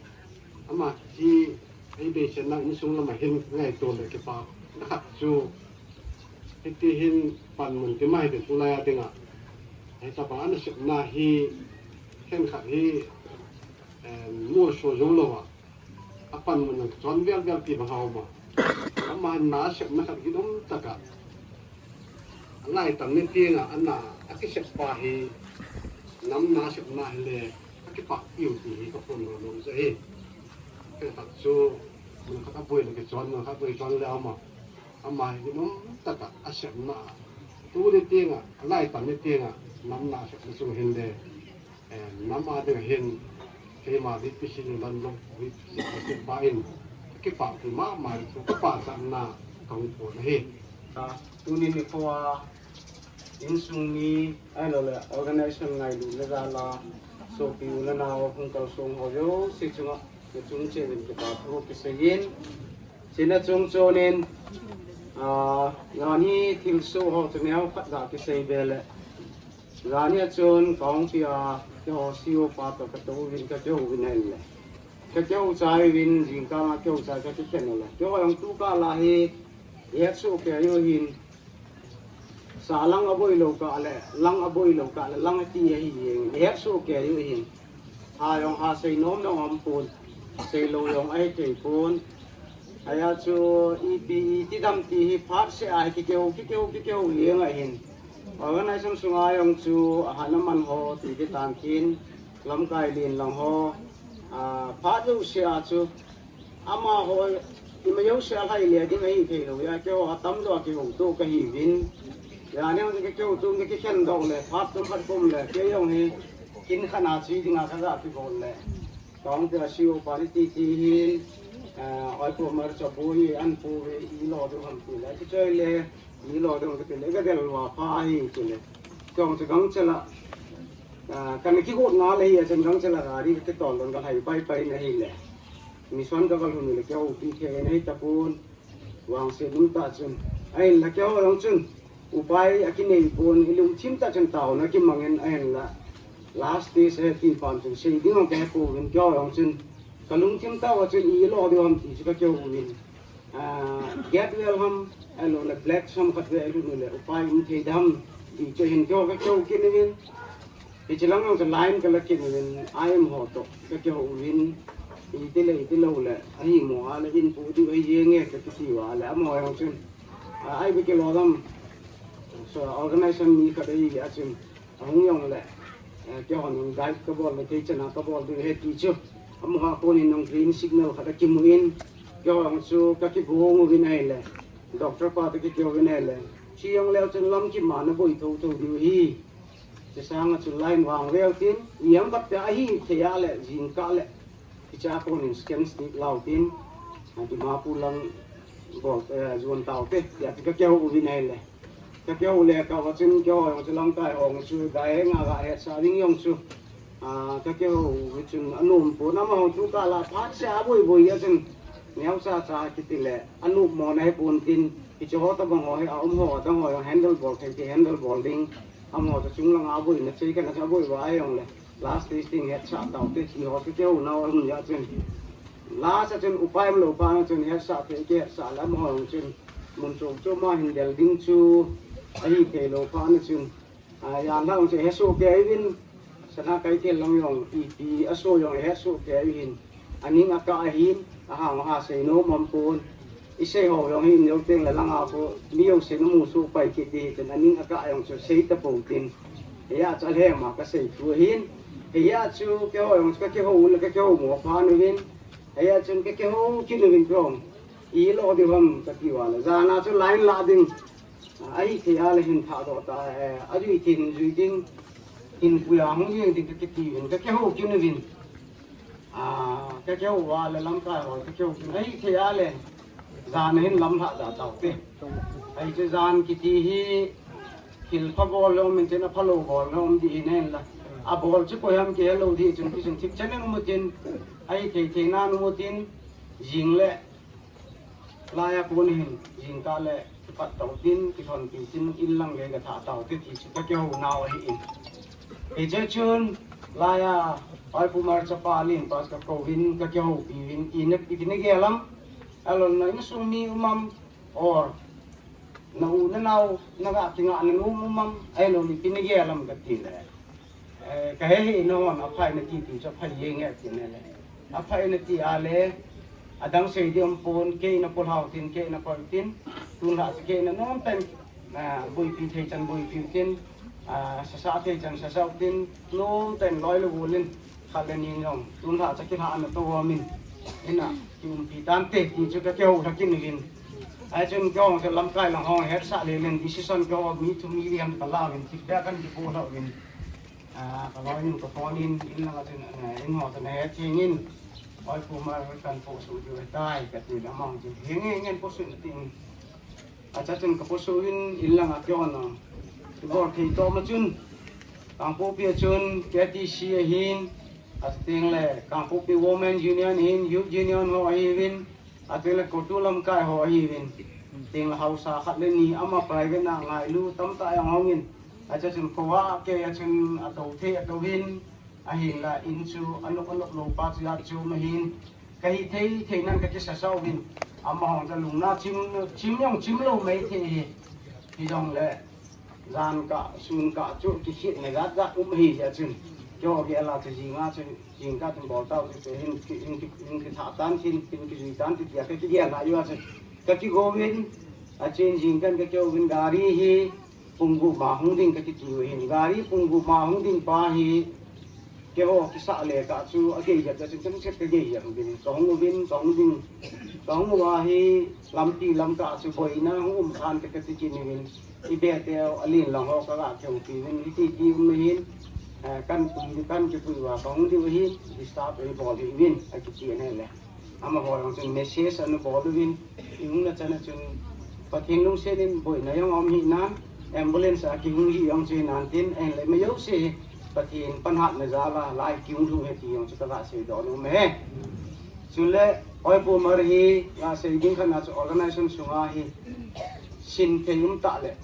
ama hi, ei beisenna insung lam a hin ngaito le kipa, na khat chu, hiti hin panmun ti mai ti tulai a dinga, Hei tobang ana sepna hi, Khat hi, em, mol so jong lou a, apan mun nang chon vel vel ti bang hau ma. Ama nasepna khat ginom tah a, alai tam ni tiang a, ana, akisep pa hi, nam nasepna hi le, akipah piu ti hi ka phondoh nom chu ahi. Khat chu, mun khat aboi le kichon, mun khat boi chon le ama. Ama hi ginom tah a asepna a, tu ni tiang a, alai tam ni tiang a, nam nasepna chu hin le, eh, nam a ding hin, keima V P C ni lan long, V P C ni pa in, kipah pi mama chu, kipah chan na, ka hung phon ahi. Ah, tuni nikho a, insung mi, ahilou le, organization ngailu le jal a, sopi u le nao, hung kalsong ho jouse chunga, nachung cheh uvin kipa thu kisei in, Chuna chung chun in, ah, jan hi thilsoh ho chu neo khat ga kisei be le. Jan hi a chun ka hung pi a, keiho C O pa toh ka tou uvin ka kihou uvin ahi le. Ka kihou chai uvin, jingkah a kihou chai ka kikhen u le. Keiho jong tu kah la hi, i het soh kei u hin, Sa lang aboi lou kah le, lang aboi lou kah le, lang ati ahi jeng, i het soh kei u hin. Ha jong ha sei nom nom um pon, sei lou jong ahi thei pon. Ahia chu ipi iti dam ti hi phat seh a hi kikihou, kikihou, kikihou jeng ahin. Organization sunga jong chu ahat na man ho ti kitan tin, lamkai len lang ho, a, phat jouse a chu Amaho, ima jouse a lhai le ding ahi thei lou, a keiho atam lou a kihou toh kahi uvin. Jan hi ka kihou toh ka kikhen doh le, phat chomkhat kom le, kei jong hi, kin khat a che ding a ka ga kigol le. Ka hung pi a C O pa ni titi hin, eh, oi pu mar cha bu hi, an pu ve, i lo ding ham ti le, kichoi le, i lo ding ham ti le, ka del va pha ahi ti le. Ka hung chu gangchel a, ah, kana kigot na le hi a chun gangchel a gari ka kitol lon ka lhai pai pai na hi le. Mission ka va lhun le kihoupi thei na hi tapon, vangset um tah chun. Ahinla keiho jong chun, upai akinei pon, ilungthim tah chun taona kimangin ahinla. Last stage ahi ti pan chun, sei ding jong kahe pouvin keiho jong chun. Kalungthim tah uva chun, i lo diu ham ti chu kakihou uvin. Ah, get well ham, ahilou le black sam khat ve ahilou le, upai um thei dem, ti chu hin keiho kakihou kit uvin. Hiche lang jong chu line kala kit uvin, I M ho toh, kakihou uvin, iti le, iti lou le, ahi mo a le, in pu diu ahi jeng e, kakiti uva le, amaho jong chun, ah, I B K Lodam, so, organization mi khat ahi a chun, ahung jong le, eh, keihon jong guide kabol le, kei chan a kabol diu ahi ti chu, amaho a konin jong green signal khat akimu in, keiho jong chu kakibong uvin ahile, doctor pa toh kakihou uvin ahile, chi jong leu chun lam kima na boi thotho diu ahi. Chusanga chu line vang veu tin, i am vat peh ahi thei a le, jingkah le, kicha konin scan stick lau tin, a Dimapur lang bol, eh, jon tau te, tia chu kakihou uvin ahile. Kakihou le kava chun, kihou jong chu lamkai hong chu, gai nga ga hetsah ding jong chu. Ah, kakihou chun anom pon, amaho chu kala phat seh a boi boi a chun, neo cha cha kiti le, anom mo na hi pon tin, hiche ho tabang ho hi, a um ho, adang ho jong handle bol thei ti handle bol ding. Amaho chu chung langa boina chei kana cha boi uva ahi jong le. Last stage ding hetsah tau te ti ho chu kihou nau a um jeh chun. Last a chun upai um lou pa na chun hetsah te kihetsah le amaho jong chun. Mun chom chom a hin del ding chu ahi thei lou pa na chun. A, jan lhah jong chu hesoh kei uvin. Sana Keithel lang jong ipi asoh jong hesoh kei uvin. Aning akah ahin, ahang aha sei nom um pon. I sei ho jong hi in jou teng le langa khu, mi jousen amu soh pai kit ding hi chun aning akah jong chu sei tapou tin. Hia chu alhem a kasei thu ahin. Hia chu keiho jong chu kakihou le kakihou mo phan uvin. Hia chun kakihou kit uvin keiho. I lo diu ham kati uva le. Jan a chu line lah ding. Ahi thei a le hin thah doh ta, eh, ajui thei hin jui ding, hin puia hung jeng ding kakiti uvin, kakihou kit uvin. Ah, kakihou uva le lamkai ho, kakihou kit uvin. Ahi thei a le, jan a hin lam lhah da tau te. Ahi chu jan kiti hi, thil pha bol le um in tin, apha lou bol le um ding ahin la. Abol chu koi ham kihe lou ding chun, kisun thip chen in um u tin, ahi thei thei nan um u tin, jing le, Lai a kon hin, jingkah le, kipat tau tin, kithonpi tin, in lang gei kathah tau te ti chu kakihou nau ahi in. Hiche chun, lai a, Oi Pu Marchapa len pa kakouvin, kakihoupi uvin, ina, ipi nagel ham, ahilou le na insung mi um am, or, na u na nao, naga kingah na nom um am, ahilou le ipi nagel ham kati le. Eh, kahe hih nom, aphai nati ti chu aphai jeng e ati nale. Aphai nati ale, adang sei ding umpon, kei na pulhau tin, kei na koi tin, tun lha chu kei na nom tah in, ah, boipi thei chan boipi tin, ah, sasa thei chan sasa tin, nom tah in loi le gol in, khat le ni in jong, tun lha chu kilha ana tou umin, ina, kiumpi tante, ti chu kakihou lha kit uvin. Ahi chun kihou chu lamkai lang ho hetsah lelen, decision kihou mi chu mi li ham kala uvin, feedback kan kipo lha uvin. Ah, ka loi in ka phone in, in langa chun, ah, in ho chun ahe chengin, oi pu ma kan posuh diu ahitai, kati le amahon chun, henge, ngen posuh na tin. Acha chun ka posuh in, in langa kihou na. Kibol thei toh ma chun, Kangpokpi a chun, K T C ahin, ateng le, Kangpokpi Women Union ahin, Youth Union ho ahiuvin, ateng le, COTU lamkai ho ahiuvin. Teng le haosa khat le ni ama private na ngailu tamtah jong hongin. Acha chun kho a kei a chun atou thei atouvin, ahinla in chu anop anop lou pa chu a chu ma hin. Kahi thei thei nan kakisa sa uvin. Amahon chu lungna chim, chim jong chim lou mai thei hi. Hijongle jan kah, sun kah chu kikhetna jat jat um ahi jeh chun. Keiho gel a chu jing a chu, jingkah chun bol tau chu hin, hin, hin kithah tan, hin, hin kijui tan, ti tia kakigel na jeh a chu. Kakigouvin, achen jingkah in kakihou uvin gari hi, pung gup ma hung ding kakiti u ahin. Gari pung gup ma hung ding pa hi, keiho kisah le kah chu agei jep jep chun chomchet kagei jep uvin. Kahung uvin, kahung ding, kahung uva hi, lampi lamkah chu boina hung um than ka, kati kit uvin. Ibe teu alen lang ho kaga kihoupi uvin. Hiti ti um ahin, eh, kan pui, kan kipui uva kahung diu ahin, disturb eibol hih uvin, akiti ahile. Amaho jong chun message ana bol uvin, ihungna chan a chun Pathen lungset in boina jong aum hih nan, ambulance a kihung hi jong chu hi nan tin, ahinla ima jouse hi Pathen panhatna jal a, lai kihung lhu ahi ti jong chu kaga seidoh nom e. Chule, Oi Pu Mar hi, gasei ding khat na chu organization sunga hi, sin thei um tah le,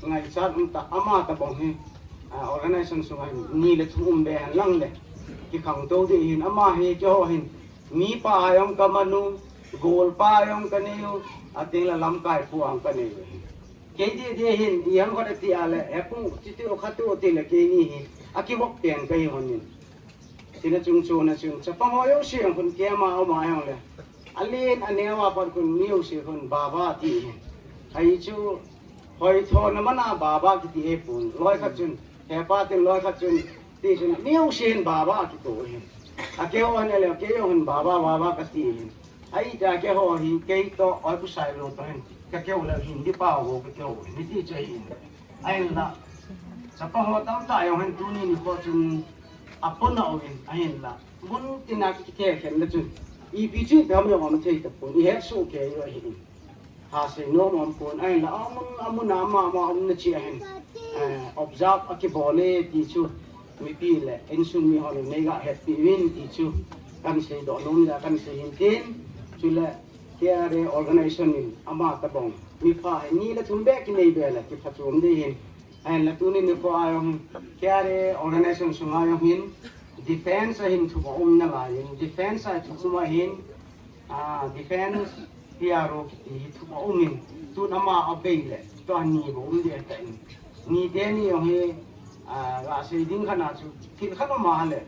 ngaichat um tah, ama tabang hi, ah, organization sunga hi, ni le thum um be hen lang le, kikhangtou ding ahin, ama hi, keiho hin, mipa a jong kamanu, golpa a jong kaneiu, ateng le lamkai pu a jong kaneiu ahi. Kei didi hin, iham khat ati a le, hepung, chuti u khat u ti le, keini hi, akivop pen kahi hon in. Tina chung chuna chun, chapang ho jouse jong khun kema uma jong le. Alen aneo a pat khun mi jouse khun baba ti hi. Ahi chu, hoithona mana baba kiti hi pon. Loi khat chun, hepa tin loi khat chun, ti chun, mi jouse hin baba kito hi. Akeiho hin ale, keiho hin baba, baba kati hi. Ahita keiho hi, keitoh, Oi Pu Sailo toh hin, kakihou le Hindi pa ho kakihou hi, mi ti chu ahin. Ahinla, chapang ho tamtah jong hin tuni nikho chun apona uvin, ahinla. Mun tina kikhen khen le chun, ipi chu ipi ham jong um thei tapon, ihetsoh kei u ahin. Hasei nom um pon, ahinla, amun, amun a ama, ama umna cheh ahin, eh, observe akibol e ti chu, mipi le insung mi hon neiga hetpi uvin ti chu, kan seidoh nom jeh a kan sei hin tin, chule, K R A organization in ama tabang mipha hi ni le thum be kinei be le kiphachom ding ahin. Ahinla tuni nikho a jong K R A organization sunga jong hin defense a hin thup aum nalai in, defense a thup um ahin, ah, defense P R O kiti hi thup aum in, tun ama abei le tua ni bou um ding ahitan. Ni teni jong hi, ah, gasei ding khat na chu thil khat um a le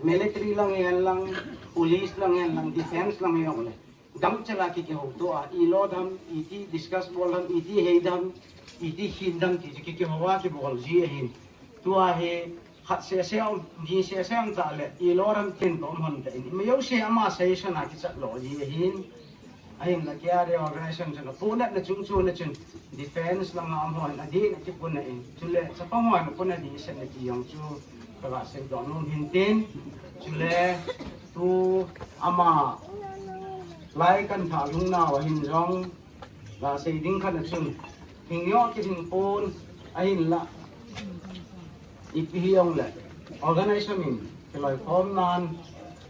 military lang hen lang, police lang hen lang, defense lang hen jong le. Damchel a ki, kihouto a, ilo dam, iti discuss bol dam, iti hei dam, iti hin dam ti chu ki, kihou a kibol ji ahin. Tua hi khat sese um, ni sese um tah le, ilo dam tin tom hon tah in. Ima jouse ama session a kichat lo ji ahin. Ahinla K R A organization chun apunat na chung chu na chun defense langa um hon adih na kipuna in. Chule chapang hon apuna dih set na ti jong chu kaga seidoh nom hin tin. Chule tu ama lai kan thah lhung nau ahin jong, gasei ding khat a chun, hing jong kihing pon, ahinla, ipi hijong le, organization in kiloikhom nan,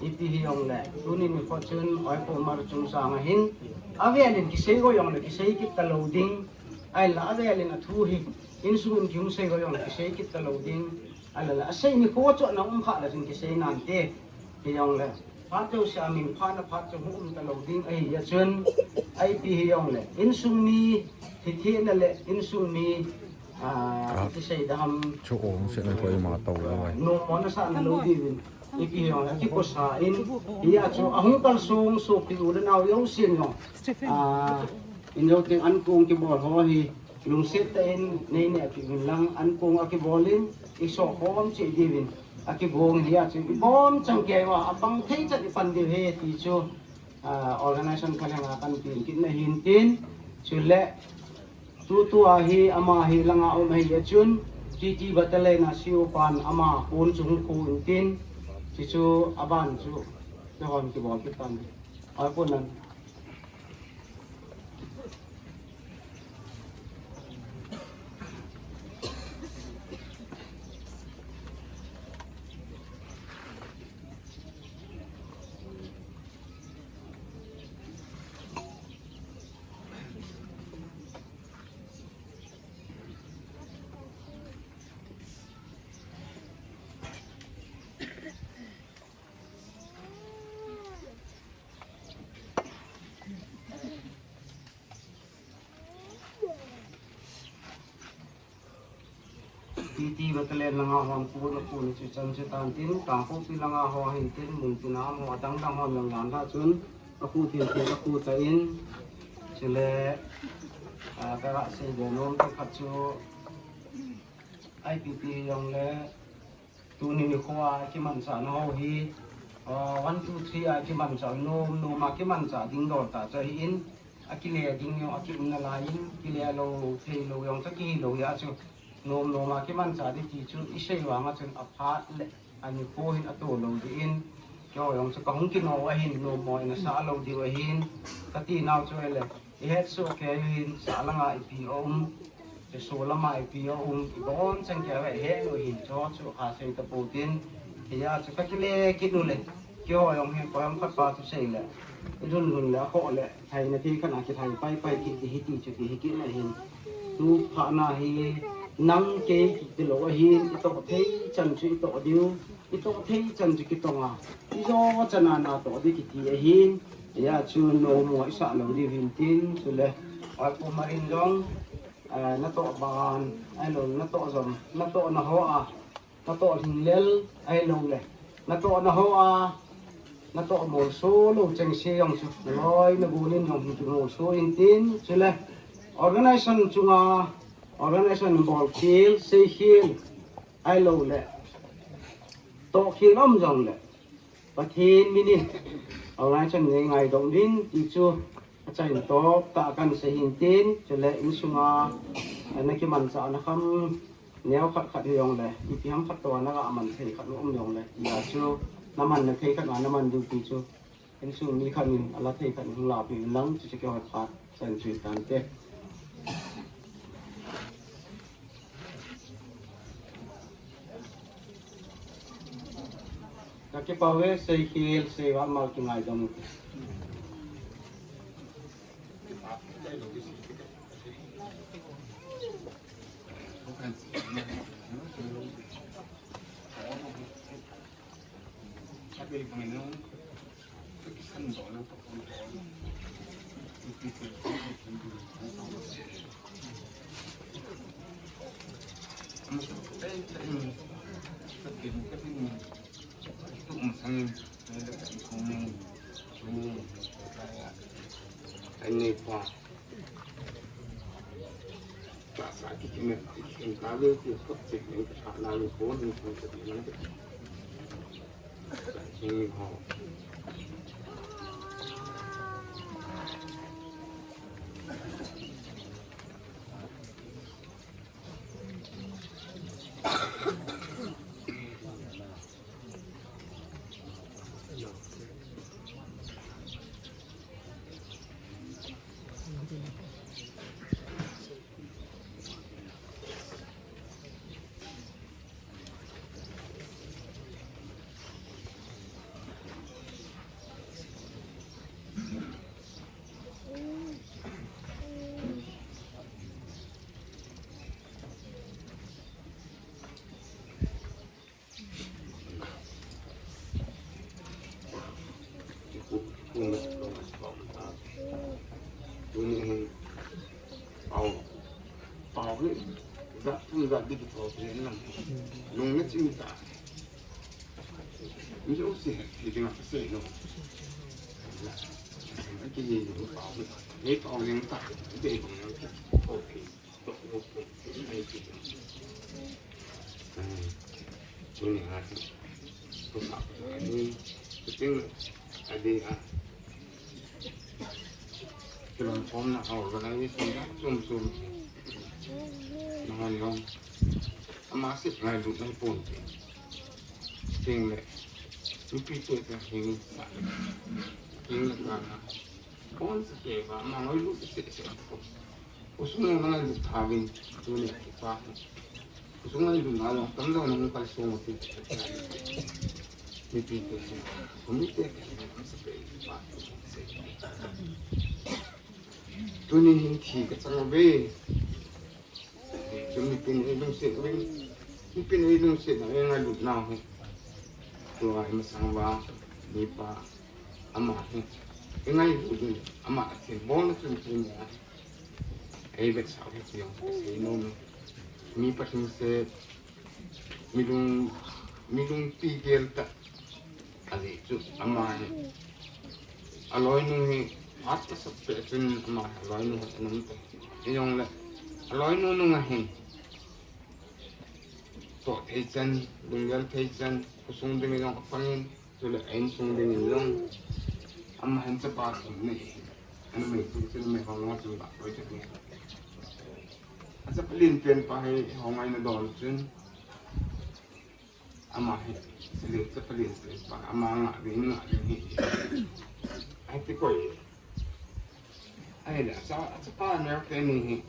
ipi hijong le, tuni nikho chun, Oi Pu Mar chungsang ahin, avel in kisei go jong le, kisei kit talou ding, ahinla, avel in athu hi, insung in kihung sei go jong le, kisei kit talou ding, Ahinla, asei nikho chu ana um kha le chun kisei nante. Hijongle, phat jouse a min phatna phat chu hung um talou ding ahi jeh chun, ipi hijongle, insung mi, hithehna le insung mi, ah, ah, iti sei da ham. Chu ong se na thoi ma to le vai. Nommo na sa na lou diuvin. Ipi hijongle, akiposa in, hia chu, ahung kalsong sopi u le nao jousen jong. Ah, in jou teng ankong kibol ho hi, lungset tah in nei neh kit uvin lang, ankong akibol in, isoh khom cheh diuvin, akibol in hia chu, ibon chan kei uva, apang thei chan ipan diu ahi ti chu, ah, organization phaleng a kan tin kit na hin tin, chule, Tutua hi ama hi langa um ahi a chun, T T Battalion a C O pan ama pon chu hung khu in tin, chuchu aban chu, kihon kibol kit tan. Ai pon nan. T T Battalion langa hon khu na khu na chu chan chu tan tin, Kangpokpi langa ho hin tin, mun tin a ho adang dang hon lang lan da chun, a khu thil thil a khu ta in, chule, ah, ka ga sei be nom te khat chu, I P P jong le, Tuni nikho a kimanchah na ho hi, ah, one, two, three a kimanchah, nom, nom a kimanchah ding dol ta chu ahi in, akile ding jong akium nalai in, kile lou, thei lou jong chu kihi lou hi a chu, nom, nom a kimanchah ding ti chu, isei vang a chun aphat le, anikho hin ato lou ding in, keiho jong chu kahung kino ahin, nom mo in asah lou diu ahin, kati nau chu ahile, ihet soh kei u hin, sah langa ipi aum, Jesu lama ipi aum, ibon chan kei uva ihet lou hin, chu chu kha sei tapou tin, hia chu ka kile kit u le, keiho jong hin, koi jong khat pa thusei le, ilhun lhun le, akhoh le, thai na thei khat a kithai pai pai kit ding ahi ti chu kihe kit na hin, tu phat na hi, nang kei kiti lou ahin, itoh thei chan chu itoh diu, itoh thei chan chu kitong a, ijo chan a natoh ding kiti ahin, hia chu nom mo isah lou diu hin tin, chule, oi pu marin jong, eh, natoh ban, ahilou, natoh jom, natoh na ho a, natoh lhinglel, ahilou le, natoh na ho a, natoh molso lou chengse jong chu, naloi nagol in jong hin kimolso in tin, chule, organization chunga, organization bolkhel, seikhel, ahilou le, tohkhel um jong le, Pathen min in, organization nei ngaidam uvin, ti chu, achaina top tah a kan sei hin tin, chule insunga, ana kimanchah na kham, neo khat khat hi jong le, ipi ham khat toh a naga man thei khat um jong le, tia chu, naman na thei khat a naman diu ti chu, insung mi khat in, ala thei khat in hung lapi uvin lang, chuchu kihot phat, chan chu tante. Ka kipah uve, seikhel, seival mal kingaidam. Tuni hin, pau, pau hi, ja, Ga di ki tho ki na. Lung na chim ta. Mi o si he ki ding a se no. La. Ki ni ni pa. Ni pa ling ta. De ko na. Okay. Tuni a, tusa, ani, tuting, adi a, kilon pom na organization na, sum sum, na ngan long, ama sip ngai lut ngai pon, ting le, mipi te ka hing sa, hing le ka na, pon sa ke ba, ma ngai lut se se ko. Khosung a ngai lut tha vin, tuni a kipa. Khosung a lut na long, tam dong nang kal sung ti. Mipi te, mipi te, tuni hin thi ka chang ve. Tuni pin ei lungset vin, tuni pin ei lungset na, ei ngai lut na hi. Tua hi masang va, mipa, ama hi. Ei ngai lut vin, ama thil bol na chun tuni a. Ei vetsah u hi jong kasei nom e. Mi pa lhingset, mi lung, mi lungpi gel tah ahile chu ama hi, aloinu hi phat asap peh chun ama hi aloinu hi anom tah. Hijongle aloinu nunga hin toh thei chan, lunggel thei chan, khosung ding jong apangin, chule a insung dingin jong, ama hin chapa thum nei, ana mei tu chun mei hong long chun ba koi chun. A chapa lien pen pa hi hong ai na don chun, ama hi, chule chapa lien pen pa, ama nga ding nga ding hi. Ai ti koi. Ahile, a cha, a chapa neo pen ni hi.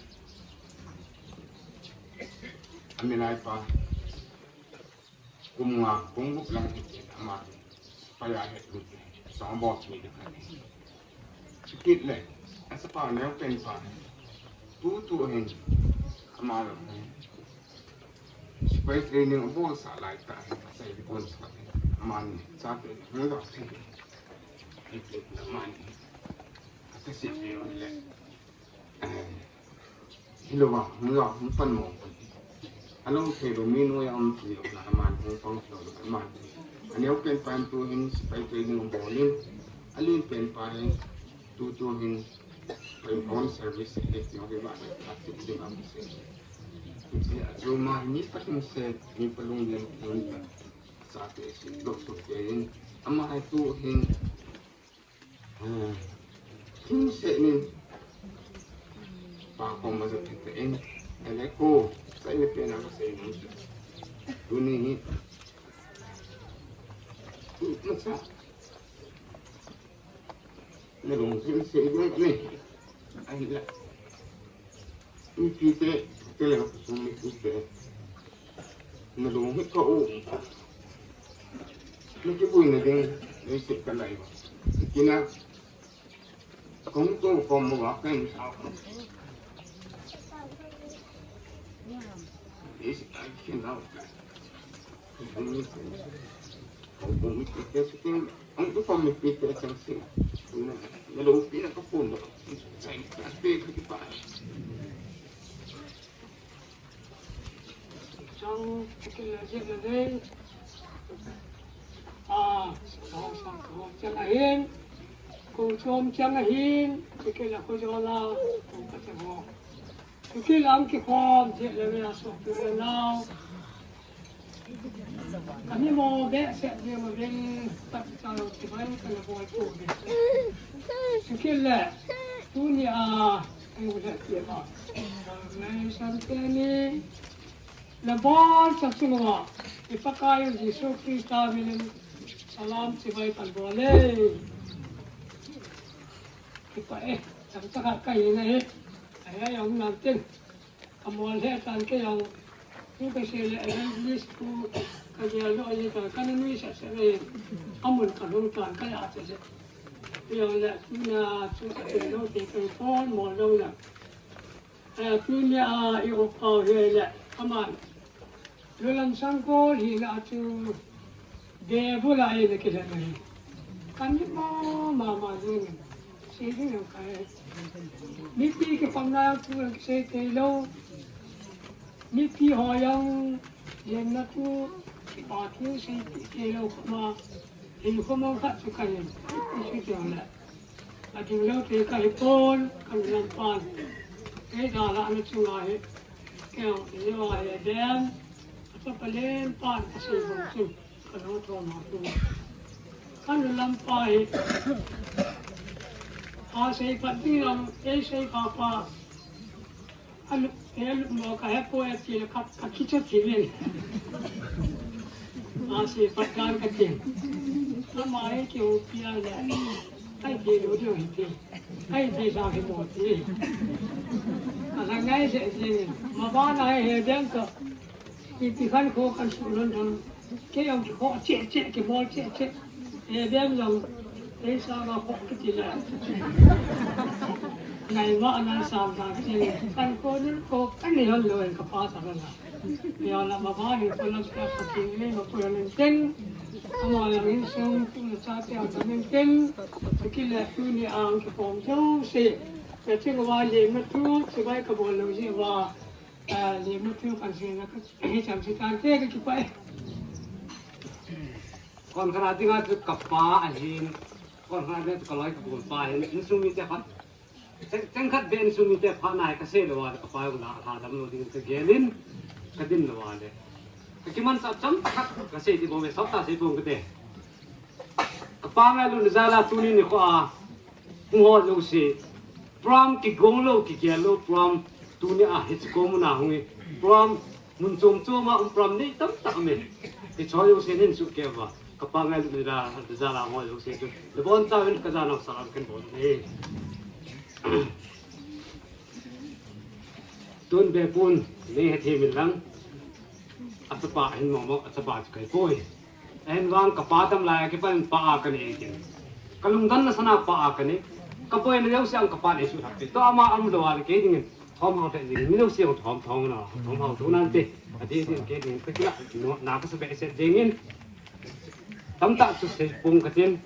A milai pa. Kum nga, kum gup lang hi ama hi. Paya he lut. Song bol ni de khan. Chukit le, a chapa neo pen pa. Tu tu hin, ama lo hin. Sipai training abol sa lai ta hin, sai di kon sa. Ama ni, sa te, hung lo te. Ai te, ama ni. Ata si pe le. Hilou va, hung lo, hung pan mo. Alou thei lou, mi noiya um thei lou, na aman hung pang lou, aman. Aneo pen pa hin tu hin, sipai training abol in. Alien pen pa hin, tu tu hin, pai hon service, eh, ti ho ke ba, eh, a ti ding am se. Ti a chu ma, mi pa lhingset, mi pa lunggel, mi pa sa te si, dok su te hin. Ama hai tu hin, Hmm. Kin se nin. Pa ko ma ja te te en. Ele ko. Sai le pe na ko se nin. Tuni hi. Ma cha. Na long kin se nin ni. Ai la. Mipi te, te le ka kusung mipi te. Na lung hi ka u. Na kibuina ding, na isip ka lai ba. Kina, kung tu ko mo ba ka in sa ko. Is, I cannot. Ang upa mi pite sa ting, ang upa mi pite sa ting. Na, na lo pina ka puno. Sa ite ka di pa. Chang, okay, na je na dei. Ah, sa, sa, sa, chang ahin. Ko chom chang ahin. Okay, na ko jola. Ko ka chang ho. Tuki lang kikhom, thei le ve a sok tu le nau. Kami mo be se de mo ben, tak chang kibai ka le bol tu be. Tuki le, tuni a, ang le ti ba. Nai san te ni, le bol sa tu wa. I Pakai Jesu Krista minin, salam chibai kan bol le. Kipa e, chang chang ka ye na e. Ai, ai, ang nan tin. Ka mol he tan ke jong, tu ka se le evangelist tu ka je lo ye ta ka na nui sa sa le. Amun ka lo tan ka ya se se. Jong le tu na tu ka se lo te ka pon mol lo la. Eh, tu ni a i o pau he le. Aman. Lulam sangkol hina chu devil a ina kilhena hi. Kan hi mama mama ding. Sei ding ang kai. Mipi kipamna chu ang sei thei lou. Mipi ho jong, lemna thu, kipa thu seipeh lou khoma, in khoma khat chu kahin, ipi ti le. Ading lou te kahi pon, kanu lampan. Kei dalhahna chunga hi, kei jong, kei jong ahi den, achapa len pan kasei bang chu. Ka lo thom a tu. Ka lu lam pa hi. A sei phat ding lam, ei sei pha pha. A lu, ei lu mo ka he po e ti le ka, ka kicha ti le. A sei phat dan ka ti. Ama ei ki u pi a le. Ai ti lu diu hi ti. Ai ti sa ki mo ti. A sa ngai se ti. Ma ba na he den ka. Ipi khankho kan suh lhon lhon, kei jong kikhoh cheh cheh, kibol cheh cheh. Abem jong, kei sanga khoh kiti le. Ngai ma ana sam ta kiti le. Khankho nun kho kan nei lhon lou, ka pa sa la. Kei jong la ma ba ni ko la sa ka ki ni ma ko la nen ten. Ama la min sung tu na cha te a ta nen ten. Kile tu ni ang kipom jouse. Ka ching va le ma tu, chibai ka bol lou ji va. A, lemna thu kan seina ka, hi chang se tan te ka kipah e. Kon khat a dinga chu ka pa ahin, kon khat a dinga chu ka loi ka bol pa ahin, insung mite khat. Cheng, cheng khat beh insung mite khat nai ka sei lou a, ka pa jong la, a lha dam lou ding ka gel in, ka din lou a le. Ka kimanchah chomkhat ka sei ti bou ve, sop ta sei bou ka te. Ka pa ngailutna jal a tuni nikho a, hung ho jouse, program kigong lou, kigel lou, program tuni a hiche ko mun a hung hi, program mun chom chom a um program nei tamtah um e. Hiche ho jouse nin suhkeh uva, ka pa ngailutna jal a, jal a hung ho jouse chu, nabonchauvin ka jana salam kahin bol e. Tun be pun, nei hethem in lang. Achapa hin mong mong, achapa chu kahi poi. Ahin vang ka pa tam lai a kipan pa a ka nei e kin. Ka lungdonna sanga pa a ka nei. Ka boina jouse ang ka pa nei suh thak pe. Tua ama um lou a le kei dingin. Thom hao thei dingin. Mi jouse ang thom thom na. Thom hao thu nante. Ati ding kei dingin. Ka kila no na ka sa behseh dingin. Tamtah chu sei pong ka tin.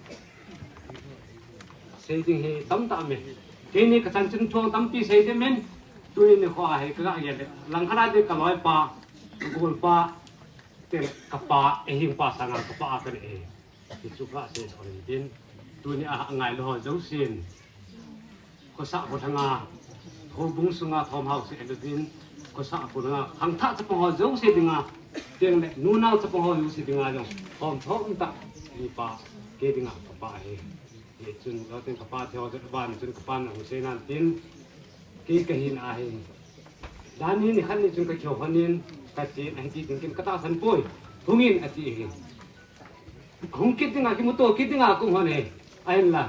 Sei ding hi tamtah me. Keini ka chanchin thu tampi sei ding men. Tuni nikho a hi ka ga gel le. Langkhat a ding ka loipa, ka golpa, te ka pa, eihing pa sanga ka pa a ka nei e. Hichu ka sei so le din. Tuni a ngailu ho jousen. Khosah kho thanga, houbung sunga thom hao sei le din. Khosah kho thanga, khangthah chapang ho jouse dinga. Teng le, nunao chapang ho jouse dinga jong. Thom thom tah, mi pa, kei dinga ka pa hi. Hichun, lou teng ka pa theo, ban chun ka pan hung sei nan tin, kei ka hin ahi. Dan hi nikhat ni chun ka kihou lhonin, ka chen ahi ti ding kin ka tahsan poi. Hungin ati hi. Hung kit dinga, kimuto kit dinga, kum hon e. Ahin la.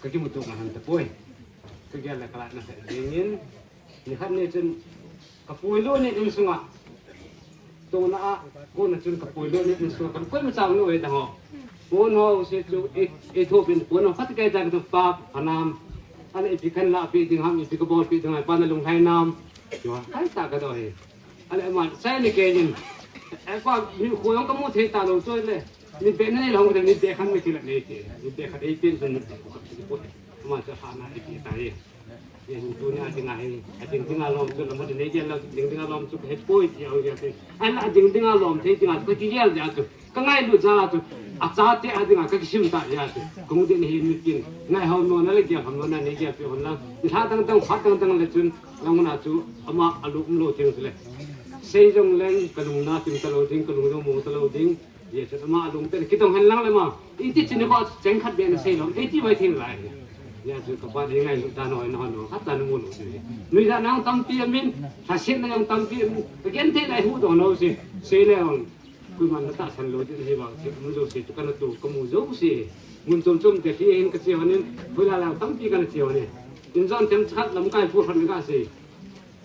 Ka kimuto ngai hon tapoi. Ka gel le ka la na se dingin. Nikhat ni chun ka puilut ni insunga. Tuna a, kona chun ka puilut ni insunga. Ka koima chang lou e ta ho. Pon ho se chu e, e thopin pon ho khat kai ta ka pa phanam. Ana ipi kan la pi ding ham, ipi ka bol pi ding ham, pa na lunglhai nam. Yo, hai ta ka do he. Ale ama, sai ni ke jin. E pa, mi khu jong ka mu thei ta lou choi le. Mi be na nei lou, mi be khan mi kila nei te. Mi be khat ei pen sun mi be khat ti po. Ama cha ha na ei pi ta ye. Ye ni tu ni a ding a he. A ding ding a lom chu la mo nei gel la ding ding a lom chu he poi ti au ya te. Ai la ding ding a lom thei ding a ka ki gel ja chu. Ka ngailut jal a chu, achate a dinga ka kisim ta jeh a chu. Kong din hi mitin. Ngai hom lona le gel hom lona nei gel pe hon lang. Ni lha dang dang phat dang dang le chun. Lang na chu ama alu um lou thing le. Sei jong leng ka lung na tim ta lou ding, ka lung jong mo ta lou ding. Ye chu ama alung te kidong hen lang le ma. Iti chini ko cheng khat be na sei lou. Iti mai thing lai. Ya chu ka pa ding ngailut ta noi na hon no. Khat ta nu mo lou ding. Nui da nang tampi amin. Tha sin na jong tampi amin. Ka gen te lai hu dong no si. Sei le jong. Koiman na tahsan lou ding ahi vang, thil um jouse chu kana to, ka mu jouse. Mun chom chom te hi hin ka che hon in, hoilai lang tampi kana che hon in. Injon themkhat lamkai pu khat ka sei.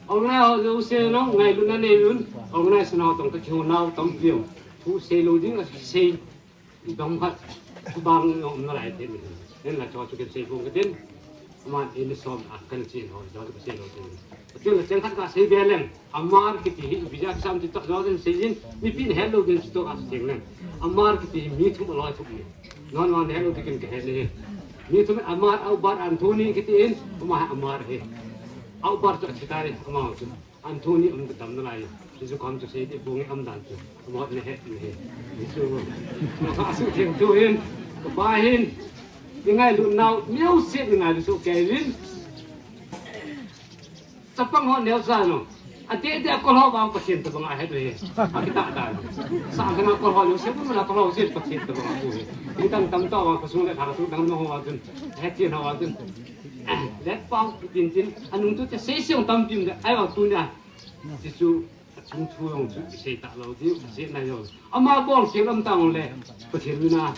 Awngnai ho jouse nong ngailutna nei un, awngnai sana tong ka kihou nau tampi um. Thu sei lou ding a sei. Dong khat, thu bang nong um nalai te mi. Nen la cho chu ken sei phong ka tin. Aman in som a kan chin ho, jo ka sei lou tin. Tin la cheng khat ka sei be leng. Amar kiti hi, ipi jeh a kisam ti toh jo den sei jin, mipi in het lou ding chu toh a sei leng. Amar kiti hi mi thum aloi thum ni. Non non het lou ti ken ka het ni. Mi thum Amar, Akbar, Anthony kiti in, ama Amar hi. Akbar chu athi tai, ama chu. An thu ni um ka tam nalai. Jesu kham chu sei ti bung am dan chu. Mo ne he ne he. Jesu. Ka su theng tu hin. Ka pa hin. Ni ngailu nau neo sit ni ngailu su ke rin. Chapang ho neo sa no. Ati ati a kol ho bang Pathen tabang a het ve. A kita ta no. Sa kana kol ho neo se mun la kol ho se Pathen tabang a ku he. Ni tang tam to bang ka sung le tha ka su tang no ho wa tun. Het chin ho wa tun. Let pau tin tin anung tu te sei siang tam pim de. Ai wa tu nia. Jesu Chung thu jong chu sei ta lo diu, sei na jong. Ama bol sei lam ta le, Pathen mina,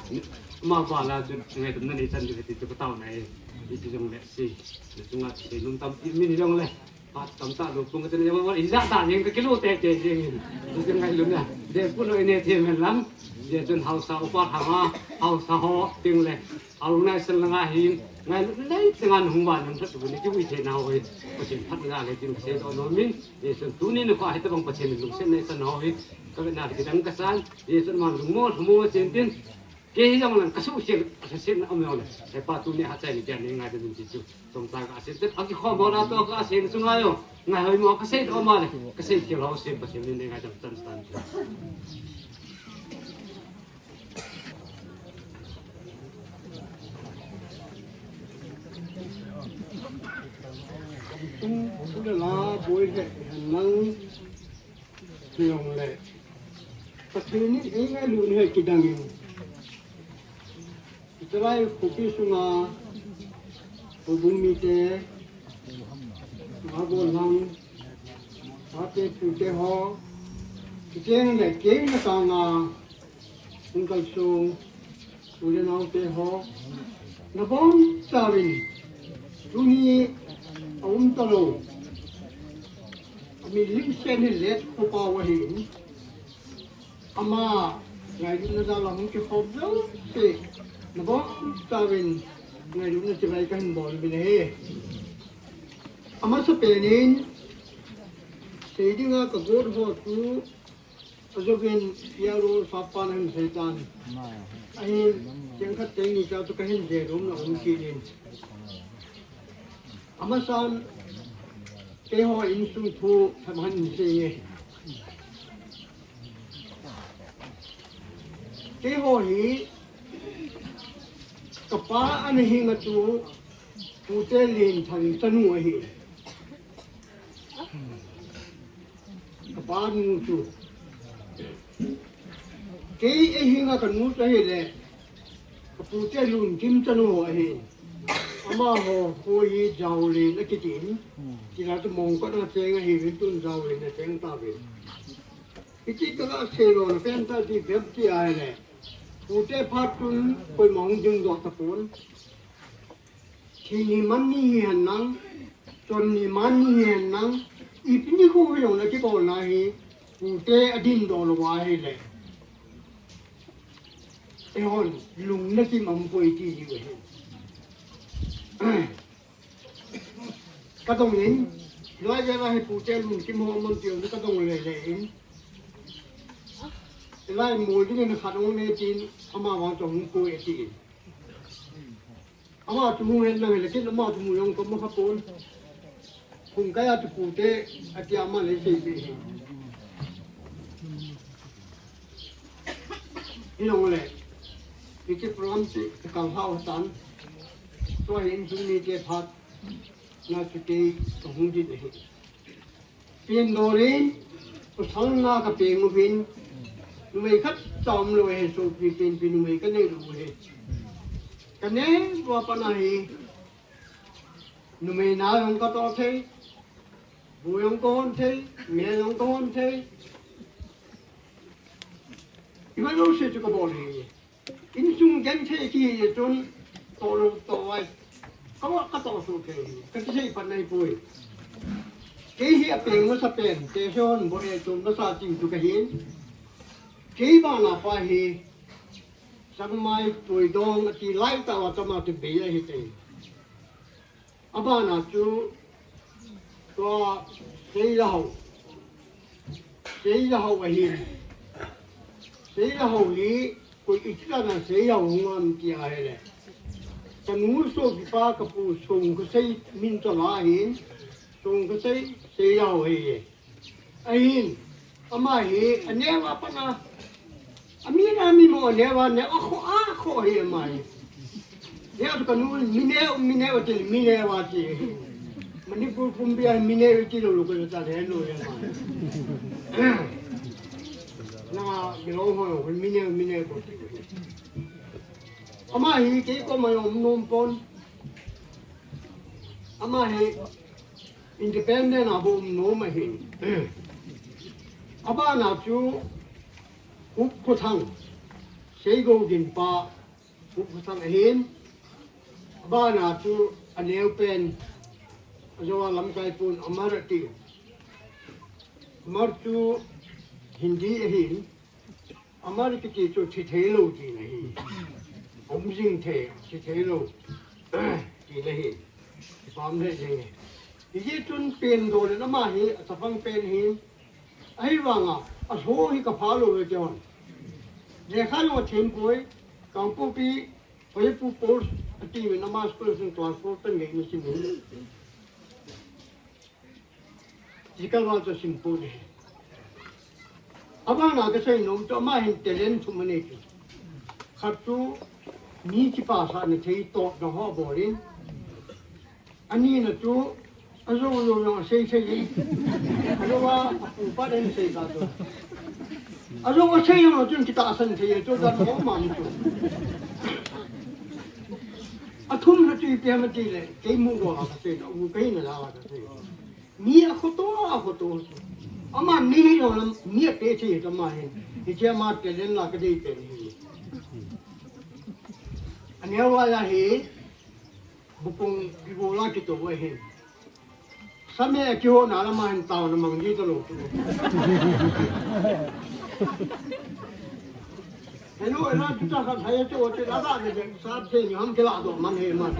ama ba la chu ngaidam na nei chan diu ti chu ka tao na e. Ti chu jong le sei, le chunga sei lum tam ti min jong le. Pa tam ta lo pung ka chen jong, i ja ta jeng ka kilo te te jeng. Ti chu ngai lum na. De pu lo ne the men lang. De chun hausa upa hama, hausa ho ting le. Arunachal langa hin, ngailut lei tenga nahung vah nung tha tu ni kiui thei nau hi, Pathen phatna le tin kasei doh nom in, Jesu tuni nikho a hitabang Pathen in lungsetna eisan ho hi, kavetna kidang kasan, Jesu man lungmong lhamong a chen tin, kei hi jong lang kasuhset, kasuhset na um jong le, hepa tuni hachai ni kian ni ngai tin ti chu, chomcha kasei tin, akikhom ho la toh kasei na chunga jong, ngai hoi mo kasei doh ma le, kasei khel ho sei Pathen in ngai dam tan tan. Kum, kum le la boi le nang jong le. Pathen in ei ngailut ni hi kidang in. Israel khopi sunga houbung mite, Ngabol lang, pate pute ho, kicheng le kei na sanga, hung kalsong, u le nao te ho, nabon chauvin, tuni a um talou, a min lim sen hi let ko pa wa hin, ama ngailutna jal a hung kikhop jouse, nabon chauvin ngailutna chibai kahin bol uvin ahi. Amasapen in, sei dinga kagot ho chu, ajovin P R O sap pan ahin sei tan. Ahin, cheng khat cheng ni cha chu kahin jel um na um kit in. Amasan, keiho insung thu themkhat hin sei nge. Keiho hi, kapa ana hinga chu, Pute Lenthan chanu ahi. Kapa nu chu. Kei ahinga kanu chu ahile, kapute Lunkim chanu ahi. Amaho kho hi Jaolen akitin. Kila chu Mongkot a cheng ahiuvin tun Jaolen a cheng tauvin. Hiti kaga seilona pen tah ti bep ti ahile, pute phat chun koima hung dingdoh tapon. Thi ni man ni hihen lang, chon ni man ni hihen lang, ipi nikho hijongle kibolna hi pute adindoh lou ahile, eihon lungna kim aumpoi ti diu ahi. Kadong in, hilai jeh a hi pute Lunkim ho aman tiu kadong lele in. Hilai mol dingin khat hung nei tin, amavang chu hung koi atin. Ama chu hung het nang hile kin, ama chu mu jong kamu khapon. Hung kaiya chu pute, atia aman eiseipeh hi. Hijongle, hiche program chu kakal hao tan. Tua hi insung mite phat na chu kei kahung din ahi. Pen dolin, pasal nga kapeng uvin, numei khatcha umlou ahi, sopi penpi numei kaneilou ahi. Kanei tua pat a hi, numei na jong katoh thei, bu jong kahon thei, mel jong kahon thei. Iva jouse chu kabol ahi. Insung genthei kihi chun, toh lou toh vai. Kava katoh soh thei hi, kakisei pan ahipoi. Kei hi apeng masapen, Tesion Boi-e chom masa ching chu kahin. Kei bana pa hi, Changmai Puidong ati lai tah a chama chu bei ahitei. Abana chu, tua Seilahao. Seilahao ahin. Seilahao hi, koi iti dan a Seilahao hung ham ti ahile. Kanu sopipa kapu Songkhosei min chola ahin. Songkhosei, Seilahao ahi. Ahin, ama hi, aneo a pat a, ami na mi mo aneo a, neo a kho, a kho hi ama hi. Neo tu kanu, mi neo, mi neo ti, mi neo a ti. Manipur pumpi a mi neo ti lou lou ko ta le lou le ama. Na, mi lou ho, mi neo, mi neo ko ti. Ama hi, kei koma jong nom pon. Ama hi, independent a bou nom ahi. Abana chu Hup Khothang, Seigou gin pa Hup Khothang ahin. Abana chu aneo pen, ajo a lamkai pun Amar ati. Amar chu Hindi ahin. Amar kiti chu thi thei lou tina ahi. Um jing thei, thi thei lou tina ahi. Pam le jing. Hijeh chun pen do le ama hi, achapang pen hi. Ahivanga, aso hi kapha lou ve ti hon. Lekha jong athem poi, Kangpokpi, Hoipu Post, ati ve nama school sin class four tan ngai na sin. Jikal va chu simple ne. Abana kasei nom chu ama hin talent thum anei chu. Khat chu mi kipasah na thei toh na ho bol in. Ani na chu ajo jo jong asei sei in. Ajo a apu pa den sei ka chu. Ajo asei jong chun kitahsan thei chu da mo ma ni chu. Athum na chu ipi ham ati le, kei mu lo a kasei, u kei na la a kasei. Mi akhoto, akhoto. Ama mi hi lo lam, mi ape thei hi kama hin. Hiche ama talent la kadei pen hi. Aneo a la hi, bukong kibo la kito wa hin. Same akiho na la ma hin tao na mang ji to lo tu. Hello, ela tu ta khat hai chu, chu la da de, sa the ni ham ke la do man he man.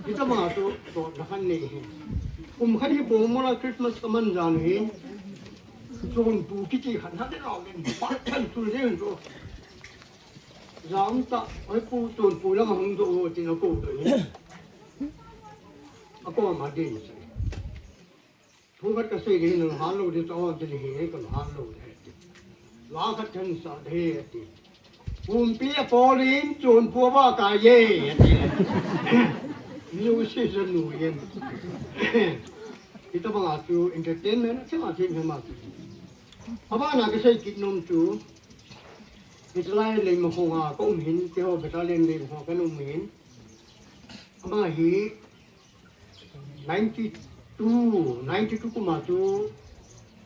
Kita ma tu, to na khan nei he. Kum khat hi bo mo la Christmas ka man jan he. Chun tu kiti khat na de lo den. Pa chan tu de to. Jam ta, oi pu chun pu la ma hung do o ti na ko do ni. A ko ma de ni. Thu khat kasei ding, nang hal lou ding, tao ding hi, kan hal lou ding, ati. La khat kan sa ding, ati. Pumpi a polin, chun pu ba ka ye, ati. New season nu yen. Hitabang a chu entertainment, chama thei ma. Abana kasei kit nom chu. Hitalai Leimakhong a ka um hin, keiho battalion Leimakhong a ka um hin. Ama hi Ninety-two, ninety-two kum a chu,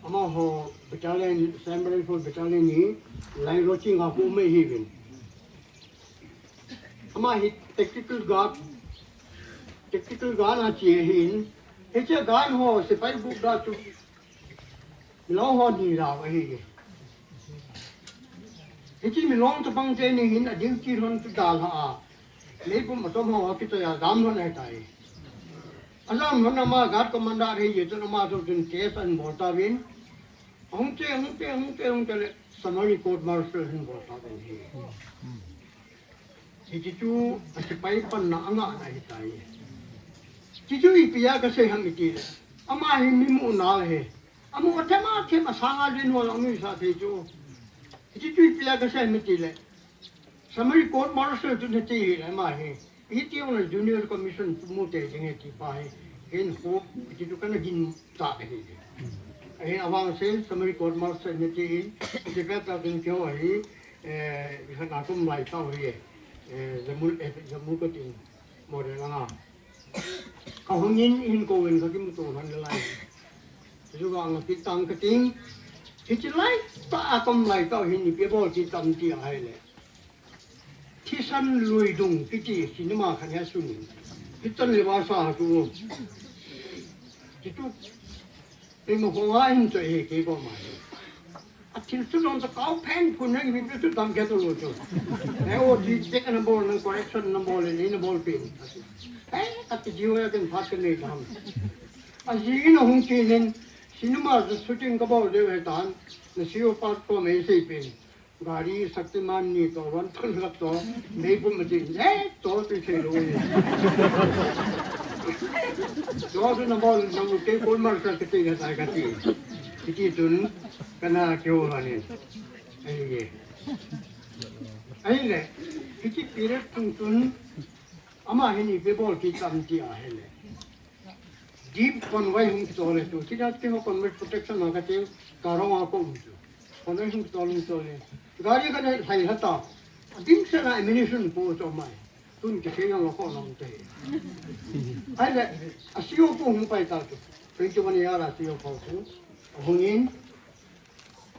amaho battalion, Assam Rifle Battalion hi, Lairochin a khu mai hi vin. Ama hi tactical guard, tactical guard a che hin, hiche guard ho, sepai guard a chu, Milong ho ni la ahi. Hiche Milong chapang teni hin a duty lhon chu dalha a. Meipum atom ho kichoi a jam lhon ahitai. Ajam lhon a ama guard commander ahi jeh chun ama chun case ahin bol tauvin. Ahung che, ahung che, ahung che, ahung che le summary court martial ahin bol tauvin ahi. Hiche chu, a sepai panna angah na ahitai. Hiche chu ipi a kasei ham iti le. Ama hi mi mu nal ahi. Amu athem athem asanga din ho lang mi sa thei chu. Hiche chu ipi a kasei ham iti le. Summary court martial chu nati hi le ama hi. Hiti jong le junior commission chu mu te jing e ti pa hi. Hin ho, hiche chu kana gin ta ahi. Ahin avang sen summary court martial nati hi. Hiche pet ta kin kyo hi. Eh, iha na kum lai tau hi, eh, Jammu, eh, Jammu ka tin, Moreh langa. Ka hung in, in ko in ka kimuto lhon lai. Ju vang a kitang ka ting. Hiche lai, ta a kum lai tau hin, ipi bol ti tam ti ahile. Thisan Luidung kiti cinema khat hi asun. Hitan le va sa tu. Hitu. Leimakhong a hin choi hi kei koma. A thil chu lom ta kau phen phun nang hi chu dam khe to lo chu. E o ti check na bol nang correction na bol le na bol pen. E ka ti jiu ya ken phat ka nei dam. A ji in hung ti nen cinema shooting ka bol de ve tan. Na si o part ko me sei pen. Gari Shaktiman ni to, one ton lak to, nei pum ma ti, eh, to ti thei lou e. To tu na bol, na u kei kon mar ka ti na tai ka ti. Hiti chun kana kihou lhonin. Ahi e. Ahile, hiti period chung chun ama hin ipi bol kit tam ti ahile. Deep convoy hung kitol e chu. Kila keiho convoy protection a kati, Karong a ka um chu. Convoy hung kitol, hung kitol e. Gari kana lhai lha ta. Adimset a ammunition po chu mai. Tun kisei jong lou kho nom te. Ahile, a C O pu hung pai ta chu. Twenty-one A R a C O pu chu. Ahung in.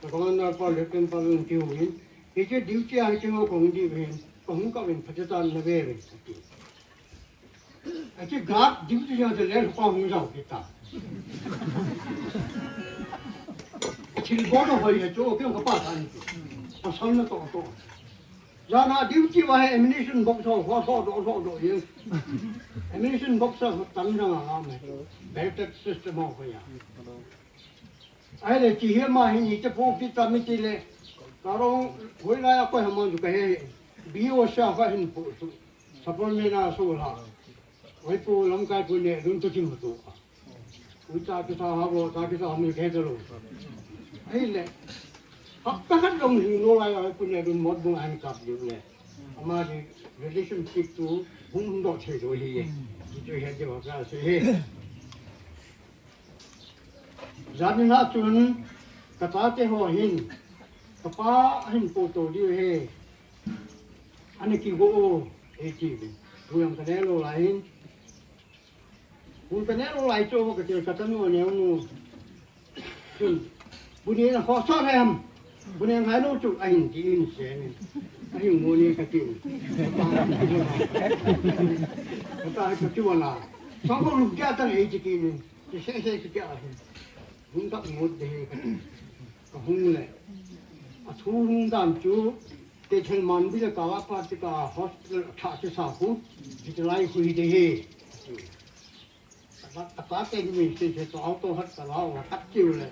Ka commander pa, Lieutenant pa, hung kihou in. Hiche duty a hiche ho kahung ding hin. Kahung kah uvin phatecha nave uvin. Hiche guard duty jong chu le pa hung jao kit ta. Thil bol a hoi a chu, kei ka pa ta ni chu. Pasal natoh toh. Jan a duty va he ammunition box ho, ho, ho, do, do, do, ye. Ammunition box ho, tang jang a, me. Belted system ho, ho ya. Ahile, chi hi ma hin, hiche po kit ta mi ti le. Karong, hoilai a koi ham a ju ka he, B O sha ka hin po, support me na so la. Oi pu, lamkai pu ne, dun to kim to. Ui ta kisa ha bo, ta kisa ha mi ke to lo. Ahile. Hapta khat jong hi no lai, oi pu ne, dun mot bung an kap liu le. Ama di relationship tu, hung hung do thei do hi ye. Itu he de wa ka se he. Jan ina chun, ka chate ho hin, ka pa ahin po to diu he. Ana kigo o, e ti ve. Tu jong ka ne lou lai hin. Kun ka ne lou lai chu ka ti ka tanu ne nu. Chun, bu ne na kho so le ham. Bu ne ngai lou chu ahin ti in se ni. Ahin mo ne ka ti. Ka ta ka ti wala. Sang ko lu ja ta e ti ki ni. Ti se se ti ahin. Hun ta mo de he ka ti. Ka hung le. A thu hung dan chu. Keithelmanbi le Kava Patika hospital a thah kisa khu, hitilai khu hi de hi. Ka, ka pa te ni se se to auto hat ka la wa khat kiu le.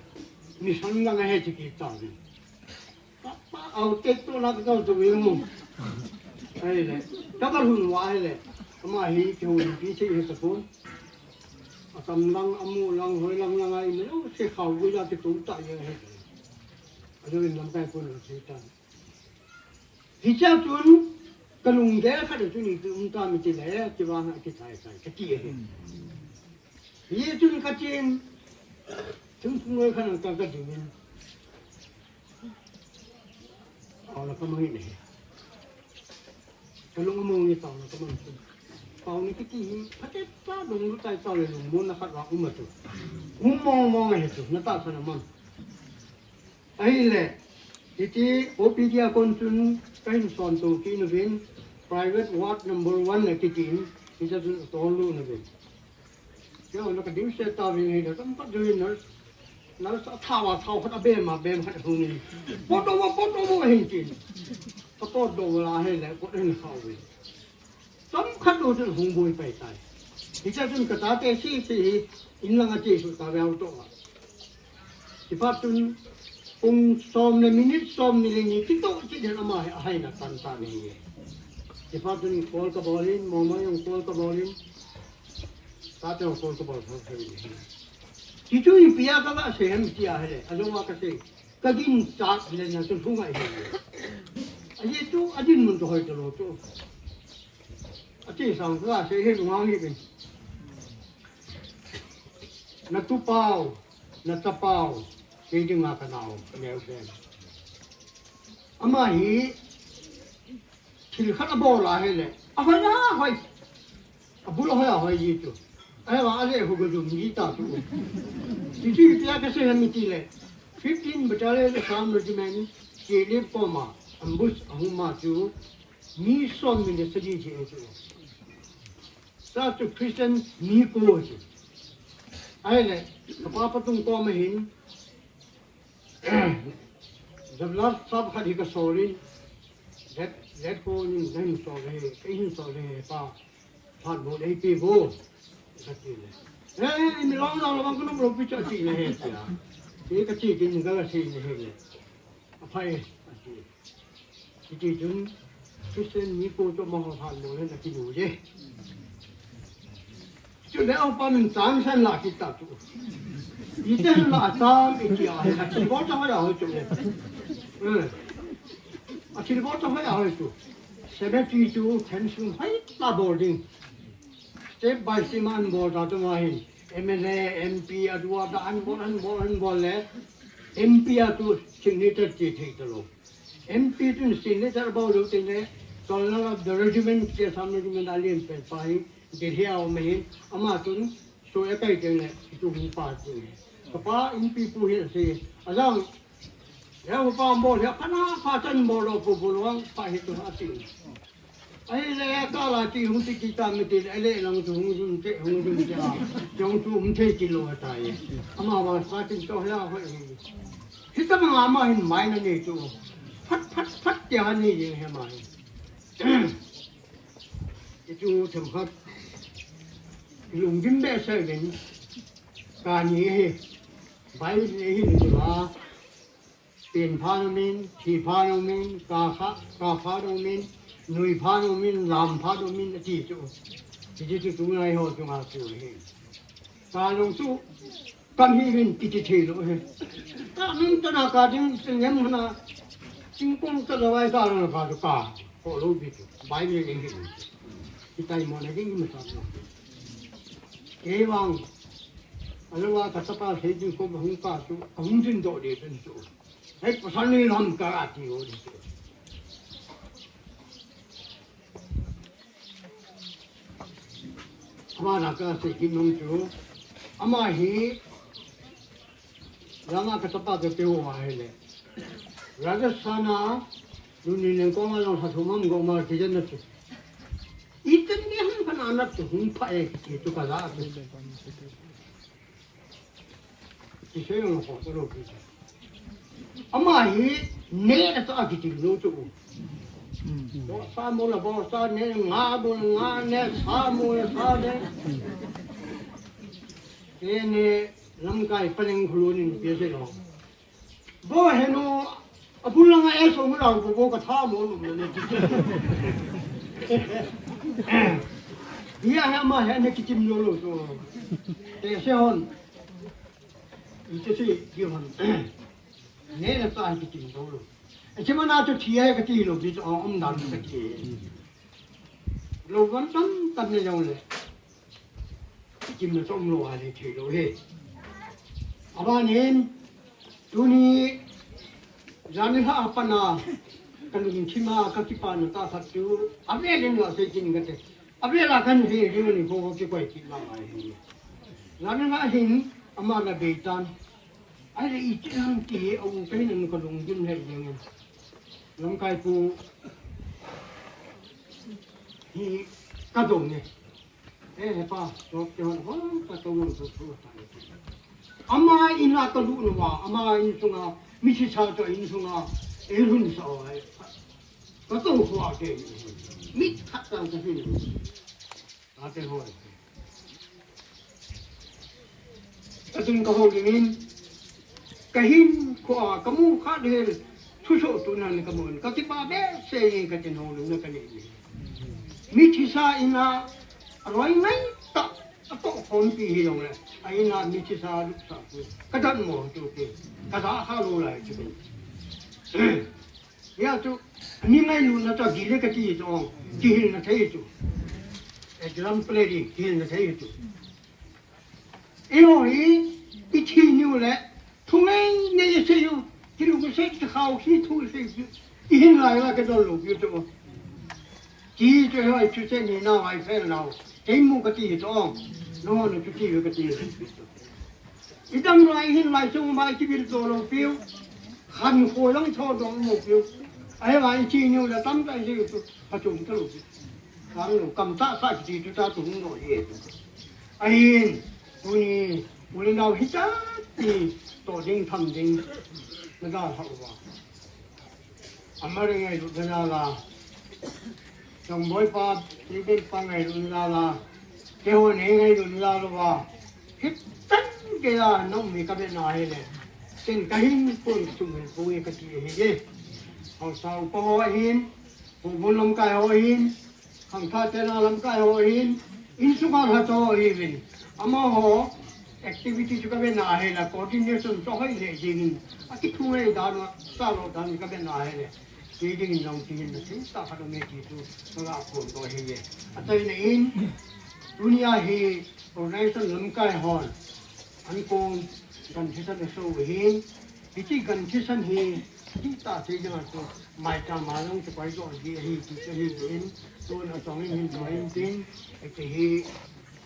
Mission lang he chi ki ta ni. Pa, pa, au te to la ka to wi mu. Ahile. Ka ba hun wa ahile. Ama hi ki hun pi se he ta khu. A kam lang, a mu lang, hoi lang lang ai me lo se khau gu ja ki tu ta ye he. A jo in lam kai kun se ta. Hichea chun, ka lunggel khat a chun ipi um tam iti le, kivang a kichai chai, kati ahi. Hichun kachen, thingphung noi khat a ka, ka dingin. Taona ka mang in ahi. Ka lung among in taona ka mang in. Taona kiti hi, phatecha lunglut tai tah le lungmonna khat a um a chu. Um mong mong ahi chu, na tahsan a mang. Ahile, hiti O P D a kon chun kahin son to kit uvin, private ward number one akitin, hiche chun atol lut uvin. Keiho na ka ding se tauvin ahile, tam pat uvin nurse, nurse athao a thao khat abem a bem khat ahung in. Potdoh vo, potdoh vo ahin tin. Ka potdoh vo la ahile, pot ahin khah uvin. Chomkhat lou chun hung boi pai tai. Hichea chun ka chate sese hi in lang a che suh tave auto a. Chuphat chun pung som le minute som ni le ni kitoh cheh in ama hi ahaina tan tan ahi. Chuphat chun call ka bol in, Mama jong call ka bol in. Chate jong call ka bol thou thou in. Hichu ipi a ka va sei ham ti ahile, ajou a ka sei. Ka ginchat le na chu lhung ahi. Ajeh chu adinmun chu hoi talou chu. Ati sang ka sei hi lunghang hi uvin. Na tupau, na chapau, kei dinga ka nao, neo pen. Ama hi, thil khat abol ahile, ahoi na, ahoi. Abul ahoi, ahoi ji chu. Ahivang ale hu ga jum ji ta chu. Titi tia ka sei ham iti le. Fifteen Battalion Assam Regiment, Kilip koma, ambush ahung ma chu, mi som ni le sagi ji e chu. Sa chu Christian mi ko chu. Ahile, ka pa patung koma hin, Jablar sap khat hi ka sol in, let, let ko nin, na hin sol le, ka hin sol le, pa, phat bol eipe vo, ka ti le. Eh, eh, mi long long long, ka nom lo pi cha ti na he tia. Ti ka ti tin ka la sei na he le. Aphai, ati. Hiti chun, Christian mi ko chu amaho phat bol le na kinu je. Chu le upa min chang san la kita chu. Iten la chang iti a, a thil bol ta hoi a hoi chu. Eh. A thil bol ta hoi a hoi chu. Cemetery chu fencing hoi la bol ding. Step by step an bol ta tu ma hin. M L A, M P, a dua ta an bol, an bol, an bol le. M P a tu signature ti thei ta lo. M P tun signature bol lo te ne. Colonel of the regiment, ti Assam regiment a lian pen pa hi. Delhi a um ahin, ama tun, so e kai teng le, itu hung pa teng le. Ka pa in pi pu hi ase, a jang, ya hu pa bol hi, a pa na pa chan bol lo pu pu lo, pa hi tu a ti. Ai le ya ka la ti hung ti ki ta mi ti le, le lang tu hung dun te, hung dun te a, jong tu hung te ki lo ta ye. Ama ba sa tin to ya ho e. Hi ta ma ama hin mai na ni tu. Phat, phat, phat ti ha ni ye he mai. Itu themkhat lunggim behseh uvin, kani hi, Bible hi lunggim a, pen phan umin, thi phan umin, ka kha, ka phan umin, nui phan umin, lam phan umin, ati chu. Hiti chu tunai ho chunga chu hi. Ka jong chu, Kan hi rin kiti thei lo he. Ka min ta na ka ding, tin nem hana. Sing kong ta lo ai ka lo ka ka. Ko lo bi tu. Bai mi ding hi. Ki tai mo na ding ma sa lo. Ke wang. Alo wa ka ta pa he ding ko hung ka tu. Hung din do de pen tu. Hei, pasal ni lam ka ati ho de. Ama na ka sei kit nom chu. Ama hi, lama ka tapa ka te ho a hi le. Rajasthan a, duni nen ko ma long ha thum am go ma ki jan na chu. Itan ni han ka na na tu hung pha e ki tu ka la tu. Kisei jong kho to lo ki. Ama hi ne na to a kitim lo to. Bo sa mo la bo sa ne, nga mo nga ne, sa mo la sa ne. E ne lamkai paling khulu ni pi se lo. Bo he no Abul langa e so mula bo bo ka tha mo lu ne ti. Iya he ama he ne kitim lo lo so. Te se hon. Ite se di hon. Ne na ta kitim lo lo. E che mana to thi he ka ti lo bi to om dan ka ti. Lo van tam tam ne jong le. Kimna chom lo a le thei lo he. Abanin, tuni, janhi a pat a, ka lungthim a, ka kipana tah khat chu, avel in la sei kin ka te. Avel a kan he ri ni ko ki koi ki la mai he. Janhi a hin, ama na be tan. Ai le i ti lam ti he, au kai nan ka lungthim he jeng. Lamkai pu, hi ka dong ne. Eh, hepa, to ke hon hon ka to ngon to to ta. Ama in a ka lu no wa, ama in sunga, mi si sa to in sunga, e lun sa o ai. Ka to ho a ke. Mi khat ta ka hin. A te ho. Ka tun ka ho dingin, ka hin ko a, ka mu khat hel, thusoh tu nan ka mu, ka kipa behseh ka tin ho ding na ka nei. Mi thisa in a, a roi ngai ta, a to khom pi hi jong le, a in a mi thisa lut sa pi, ka dan mo tu pi, ka da kha lo lai tu pi. Hia chu, mi ngailutna chu, gile ka ti chu, kihilna thei chu. Example di, kihilna thei chu. Eiho hi, i thi niu le, thu ngei ngei i sei u, ki lu ki sei, ki khau ki thu i sei u, i hin lai la ka don lo ki tu. Ki tu hoi chu se ni na wai fel nau. Kei mu ka ti tu. No, no chu ti ka ti. I dam lai hin lai sung mai ki bil to lo piu. Khan ko lang tho dong mo piu. Ai wai chi niu le tam tai sei u tu. Ka chung ka lo piu. Kang lo kam ta sa ki ti tu ta tu hung lo ye. Ahin, tuni, uli nau hi cha, ti, to ding tham ding, na ga ha uva. Amare ngailut na la la. Chongboi pa, ti ben pa ngailut na la la. Keiho ne ngailut na la lo va. Hi tan ke la, nong mi ka be na he le. Ken ka hin pun sum hin pun ka ti he ye. Hausa upa ho hin, Houbung lamkai ho hin, Khangthah te na lamkai ho hin, Insung a lha to hi vin. Amaho activity chu ka ve na he la, coordination chu hoi le jing in. A ki thu ngai dan, sa lo dan ka ve na he le. Ti ding in long ti in na tin sa kha do me ti chu ka ga phone to he ye. A tai na in, tunia hi organization lamkai hon. An kong gan thisan a so hin, hiti gan thisan hi, ti ta thei jang a chu, mai ta ma long chu pai jo ji hi, ti chu hi in, tun a tong in hin jo in tin, a ti hi,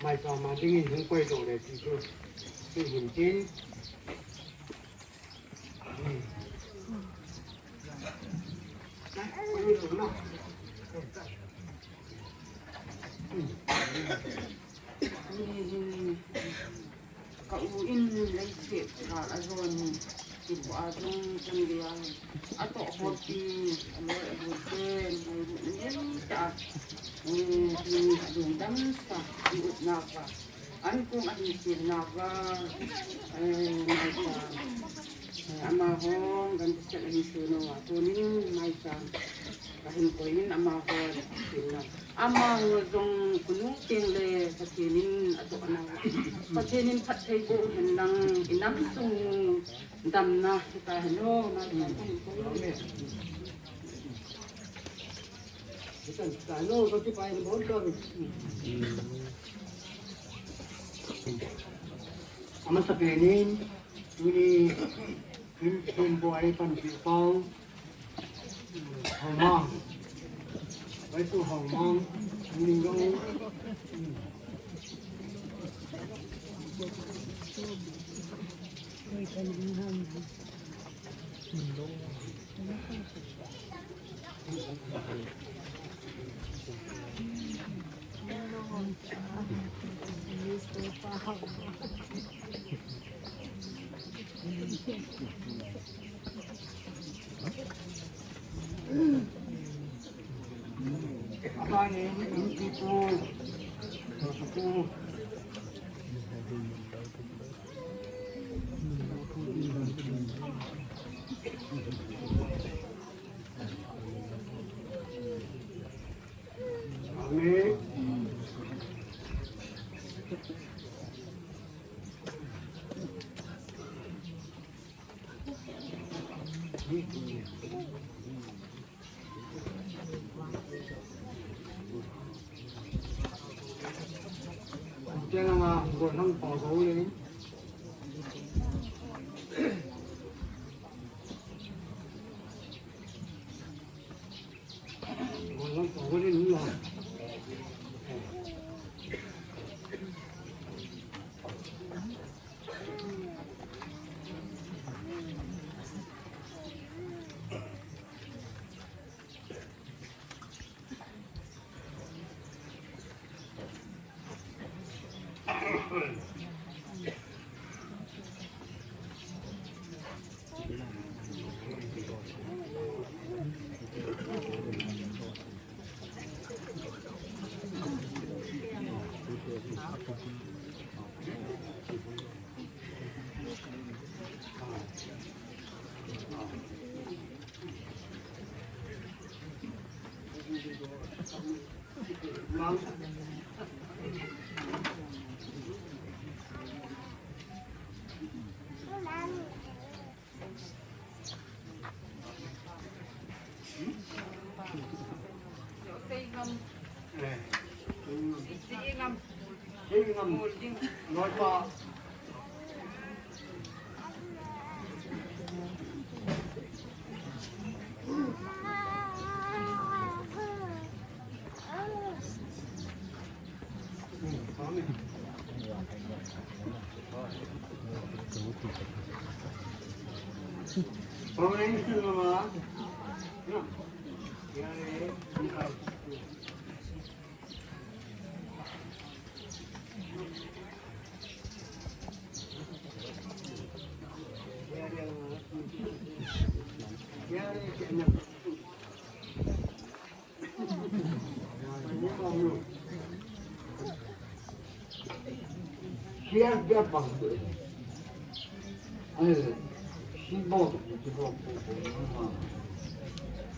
mai ta ma ding in hin koi jo le ti chu, ti hin tin. Ka u in leiset gal a jon hi, kipah a jong chan gei a, a toh hol pi, a loi a lut pen, ngailut nei ta, eh, a lungdam sa, i upna uva, an kong a hin silna uva, eh, mai ta, eh, amaho, gan kisel a hin silna uva, tunin mai ta, ka hin koi in amaho, silna. Amaho jong kunu teng le Pathen in atoh nau. Pathen in phatthei boh hen lang, i nam sung damna hita hen o, ma. Amen. Hita hen o, ka kipa in bon ka. Amasa pen in, tuni, in, in bo ai pan pi pau. Hongmang. Vai tu Hongmang. Ning gong. Amen.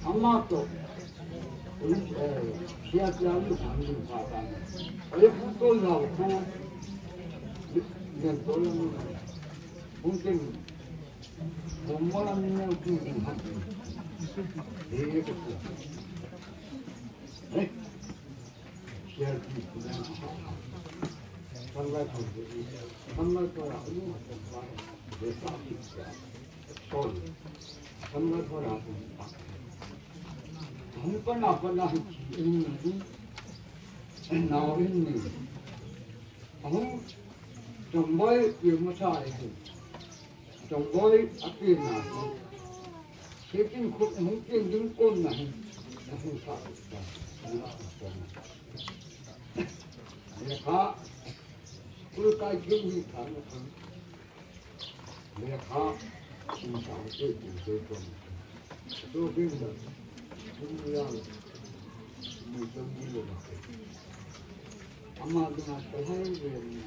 Amato. Ahung pan a pan a hi thi in ni. Nao in ni. Ahung Chongboi pi ma sa e. Chongboi a pi na. Sekin khu hung tin ding kon na hi. Ahung sa. Lekha. Kul kai kin hi khan na khan. Lekha. Kin sa ke kin ke kon. So kin da. Kin ya. Ni to ni le. Ama dina kalhai ve ni.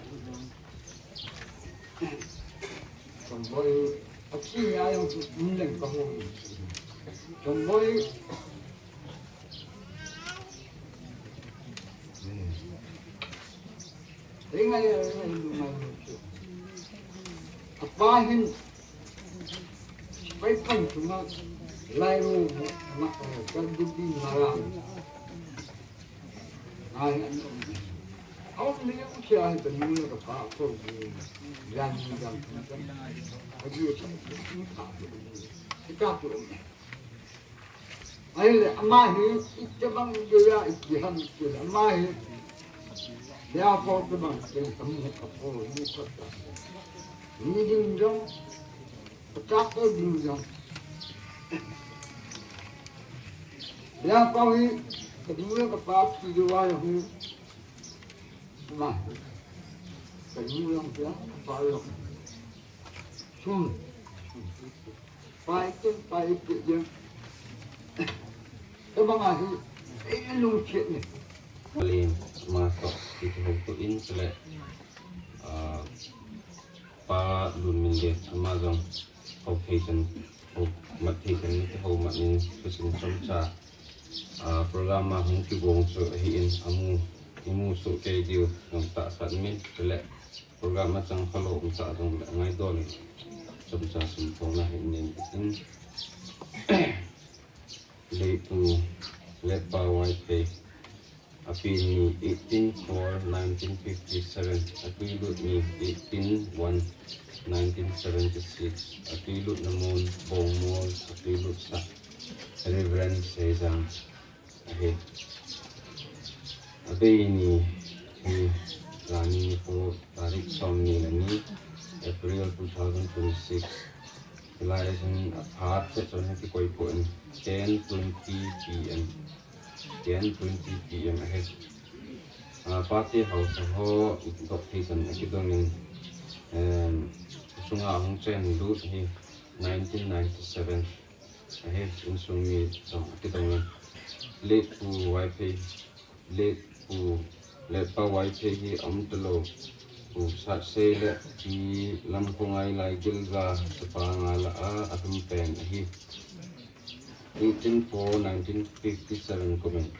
Chongboi. Achi ya yo mun leng ka ho. Chongboi. Apa hin pai pan chunga lai ro ma ka du di mara. Ai, au ni u sia ka nu ka pa ko ni. Yan ni yan. Ka di ka ka ka Ahile, ama hi, ite bang ite ya, ite ham ite le, ama hi, ya ko te bang te, kamu ka po, mu ka ta. Ni ding jong, ka ko ding jong. Ya ko hi, ka ding ka pa ki de wa hi. Ama, ka ding jong ya, pa jong. Sun. Pai ken, pai ken, ken. Tabang ahi, eh, lungset ni. Len, ama toh, kihoutoh in, chule, ah, Pa Lunminlen, ama jong, hou thei chan, hou mat thei chan, kihou mat in, thusim chomcha, ah, program a hung kigong chu ahin, amu, imu soh kei diu, jong tahsan in, chule, Program a chang khalou um tah jong le ngaidam in chomcha simthona hin nei in. Leipu Letpao Vaiphei. Api ni eighteen four nineteen fifty-seven. Atuilut ni eighteen one nineteen seventy-six. Atuilut na mun Bongmol. Atuilut sah Reverend Seijang. Ahi. Abei ni hi, Rani ni po, tarik som ni le ni, April two thousand twenty-six. Hilai a chun aphat chet chun hiti koi po in ten twenty P M. Ten twenty P M ahi. Ah, pate hausa ho, dok thei chan akidong in, em, sunga hung chen lut hi nineteen ninety-seven. Ahi, insung mi jong akidong in. Letpu Vaiphei, Letpu, Letpao Vaiphei hi aum talou. Pu Satsei le Pi Lamkhongai lai Gilga chapa nga lah a alhum pen ahi. Eighteen four nineteen fifty-seven kum in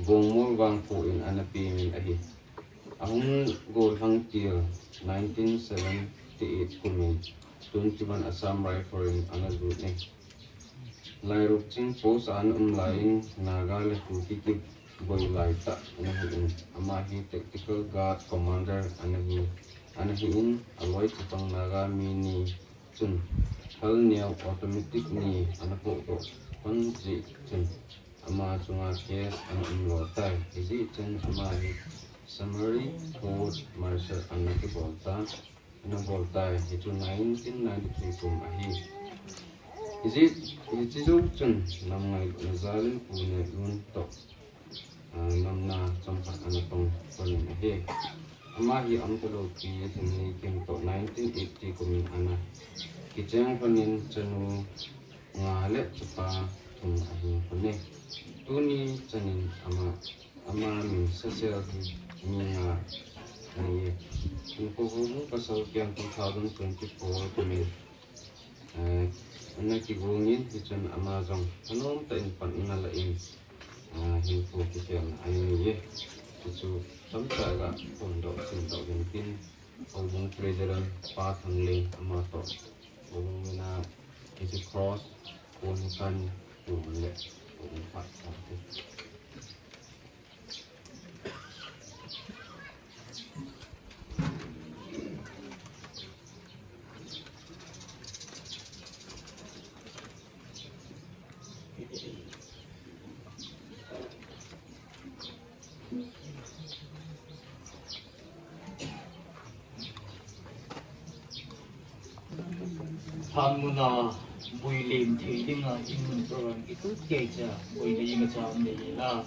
Bongmol vangkho in ana peng in ahi. Ahung gollhang til nineteen seventy-eight kum in twenty-one Assam Rifle in ana lut e. Lairuk Ching post a ana um lai in Naga le Kuki kiboi lai tah ana hi in, ama hi Tactical Guard Commander ana hi, ana hi in, aloi chapang Naga mi ni chun Halneo automatic ni ana pohdoh hon jeh chun ama chunga case ana um lo tai. Hijeh chun ama hi summary court martial ana kibol ta, ana bol tai. Hichu nineteen ninety-three kum ahi. Hijeh, hiche jou chun nam ngailutna jal in Pu Nehlun toh Ah, namna chomkhat ana tong lhon in ahi. Ama hi aum talou pi lhing ni kim toh nineteen eighty kum in ana kicheng lhon in chanu nga le chapa thum ahing lhon e. Tuni chan in ama, ama min sasel hi mi nga ahi. Hinkho houbung pasal kiang two thousand twenty-four kum in, eh, ana kigong in hichun ama jong thanom tah in pan ana la in ah, hinkho kichelna ahi e. Chuchu chomcha ga phondoh, simdoh ding tin, Houbung President Pa Thangleng ama toh, Houbung mina hiche cross, kon kan, tu le, Houbung phat, phat. Lhan muna builem thei dinga imun program itut kei cha, builem a cham nei la.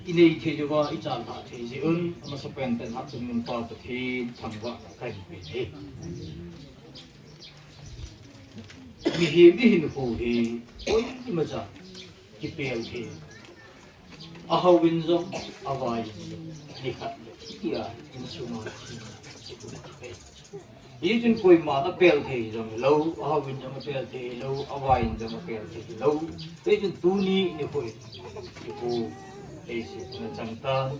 Inei thei uva, ichan lha thei jeh un, amasapen in Hatchungnung Pa Pathen thangvahna kahin pe e. Mihem ihinkho hi, koima cha kipel thei. Ahao in jong, avai in jong, nikhat le, hitia insunga thina kitum thei. Hichun koiman apel thei jong lou, ahao in jong apel thei lou, avai in jong apel thei lou. Hichun tuni nikho hi, ipu, leiset a nachang tan.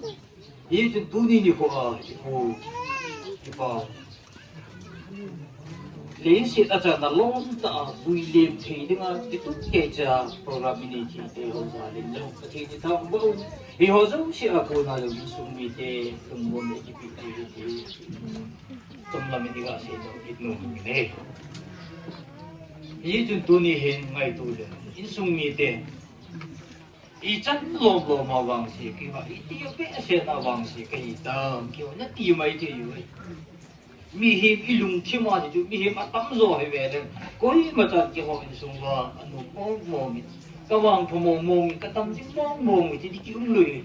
Hichun tuni nikho a, ipu, ipa, leiset a chang nalom tah a builem thei dinga, itut kei cha program inei thei te ho jal in jong, Pathen ithangvah un. Hiho jouse a kona jong insung mite lungmonna kipe thei hi ti, chomlam in iga seidoh kit nom in ahi. Hichun tuni hin ngaito le, insung mite, ichan lom lom a vangse kiva, iti behseh na vangse kahi tam, kihou nati mai thei uve. Mihem ilungthim a chu, mihem atamjo hi ve le, koima chan kihou insung uva anom mong mong in, kavangpha mong mong in, katam jing mong mong in, ti di kium lou e.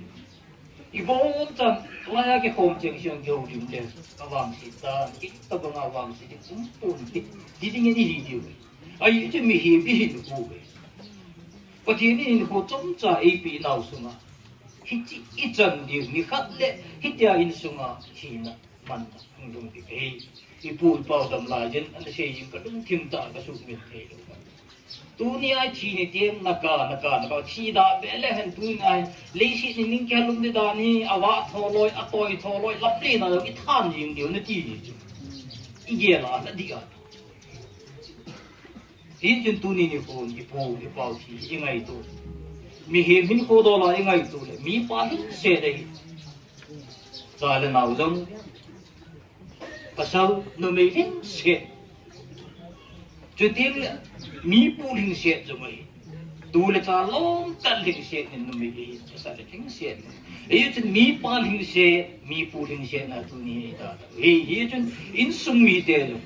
Ibon chan, laiya kikhom cheng cheng kihou ding le, kavangse tan, itobang a vangse ding um pon ti, ti ding in ihi diu. Ahi chu mihem ihinkho uve. Pathen in hinkho chomcha eipeh nau sunga, hiche ichan diu, nikhat le hitia insunga thina manna hung lhung ding ahi. Ipu ipau dam lai jin, ana sei jin kalungthim tah a kasuhmil thei lou. Tuni a thi ni teng naka, naka, naka, thi da be le hen tuni a, leiset ni ning kei lum di dan hi, avah tho loi, atoi tho loi, lam le na lou, ithan jing diu nati di chu. Igel a, nadih a. Hichun tuni nikho, ipu, ipau thi, ingaito. Mihem hinkho dol a ingaito le, mipa lhingset ahi. Cha le nao jong, pasal numei lhingset. Chuteng le, mipu lhingset jong ahi. Tu le cha lom tah lhingset in numei ahi, pasal le lhingset. Hichun mipa lhingset, mipu lhingset na tuni ahi ta. Hi, hichun insung mite jong,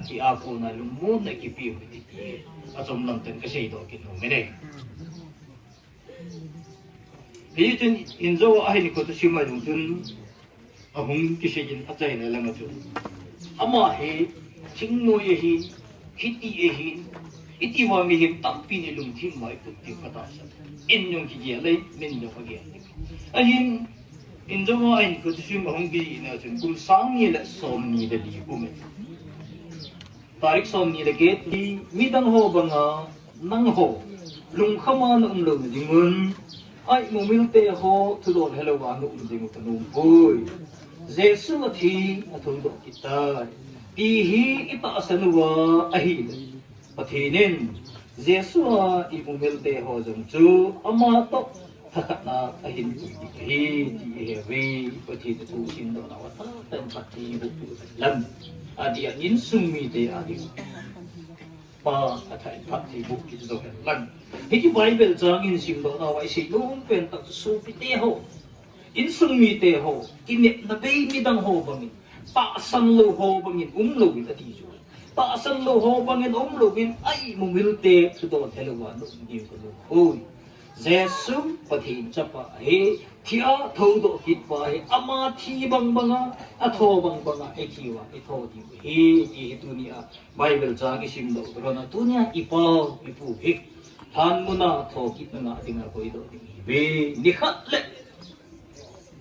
ti a kona lungmonna kipe u ti, ti, achomlam tah in kaseidoh kit nom e. Hichun injo a hin kho thusim a jong chun, ahung kisei in achaina lang a chun, ama hi thingnoi ahi, hiti ahi, iti uva mihem tampi in ilungthim uva ipuipi u katahsan. In jong kigel e, min jong kagel e. Ahin, injo a hin kho thusim ahung kijih na chun, kum sang ni le som ni le li kum e. Tarik som ni le get ni, midang ho banga, nangho lungkham a na um louna dingun, a-imumil te ho thudol helouva na um diu kanom poi. Jesu athi, athoudoh kit tai, ti hi itahsan uva ahile, Pathen in Jesu a-imumil te ho jong chu ama toh thakhat na ahin pui ding ahi ti ihe uve. Pathen thu simdoh nauva tah tah in phatthei boh peh u hen lang, adeh a insung mite ading Pa Pathen in phatthei boh kit jou hen lang. Hiche Bible chang in simdoh nauva isei nom pen tah chu sopite ho, insung mite ho, kinepna bei midang ho bangin, tahsan lou ho bangin um louvin ati chu. Tahsan lou ho bangin um louvin a-imumil te thudol helouva na um diu kanom poi. Jesu Pathen chapa ahi, thi a thoudoh kit pa ahi, ama thi bang banga, atho bang banga, ethi uva itho diu ahi, ti hi tuni a Bible chang isimdoh lhon a, tuni a ipau, ipu hi lhan muna thokitna ngah dinga koidoh ding ihiuve, nikhat le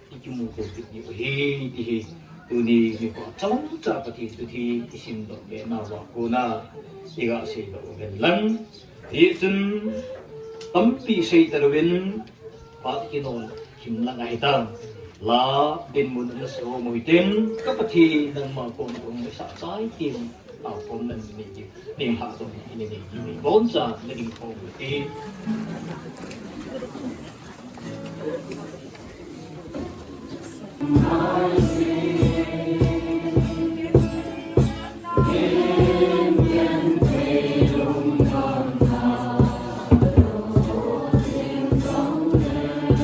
ikimuto kit diu ahi, ti hi tuni nikho chomcha Pathen thutheng isimdoh be nauva kona iga seidoh u hen lang. Hichun tampi sei talouvin, Pat kinong him lang ahi tan. La dinmun na sa ho mo hitin, ka Pathen nangma kom kom sa chai tin. Au kom nan ni ki. Ning ha to ni ni ni ni. Bon sa na ding kom ti.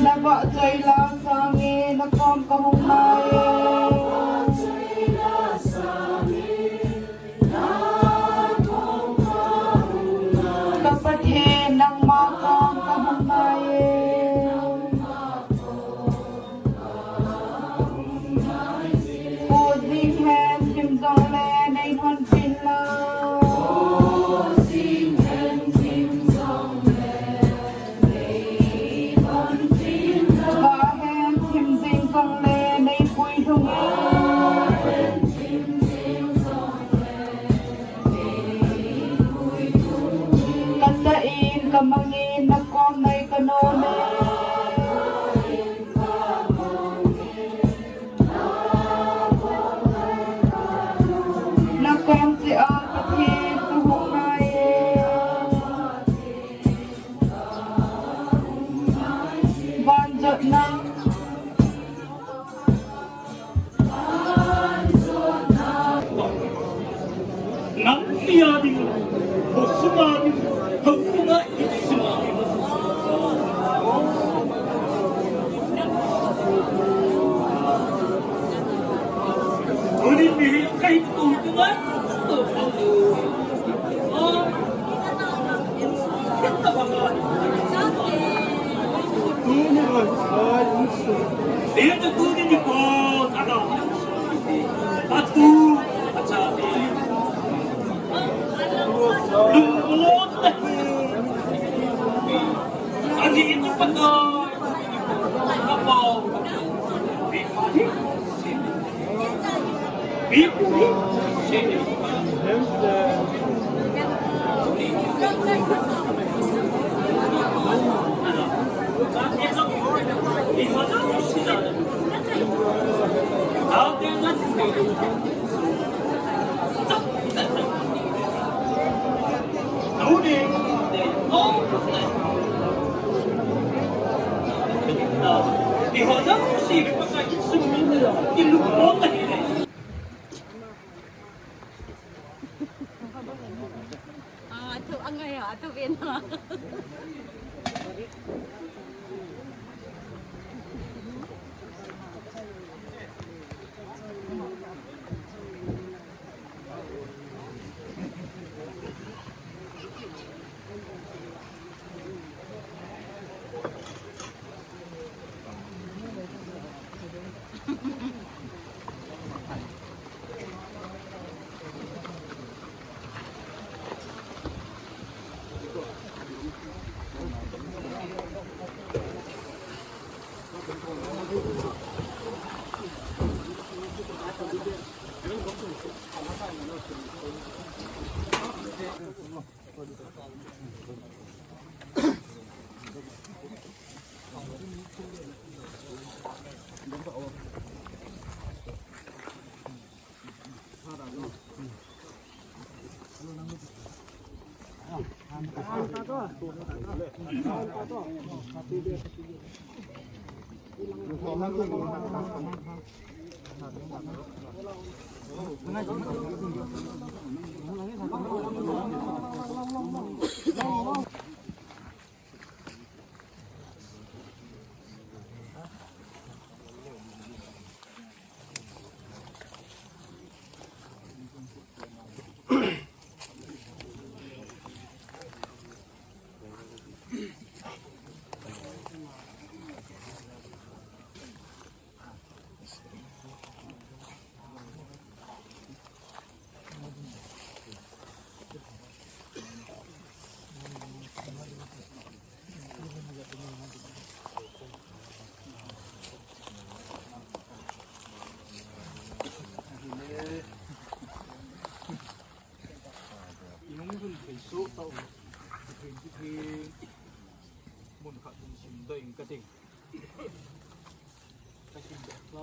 Na vahchoi la sangin na kom ka hung nai. Ka Pathen nangma kom ka hung nai. Kho jing hen thim jong le nei hon pin la. Vah hen thim jing jong le nei pui lhung in. Ka tah in ka mang in na kom nei ka nom e. Na kom cheh a Pathen ka hung nai e. Van jotna. Nang nia ding, ho sunga ding, ho sunga ding. Tuni mi hi kahi tu tu ngai. Tuni ngai, ai, insu. Dia tu tuni ni ko, ada. Atu, acha. Lumlot. Ani itu pakai. Apa? Ah, atu angai, atu bena.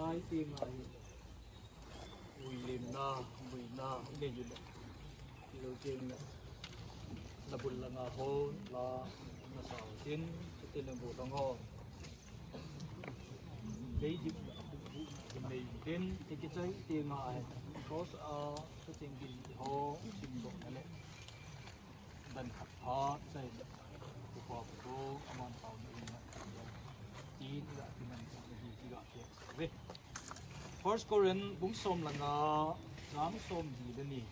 Ai, ti ngai. Ui lim na, ui na, ne yu na. Lo jing na. Na bul la nga ho, la na sa ho tin, ti le bu dong ho. Lei dik na, bu bu, nei tin, ti ki chai, ti ngai. Cross a, sa ting din ho, sim bo na le. Dan khat phat chai le, upa pu to, aman tao na in na, tin ga kiman sa na di ti ga ke ve. First Corinth bung som le nga, chang som li le ni.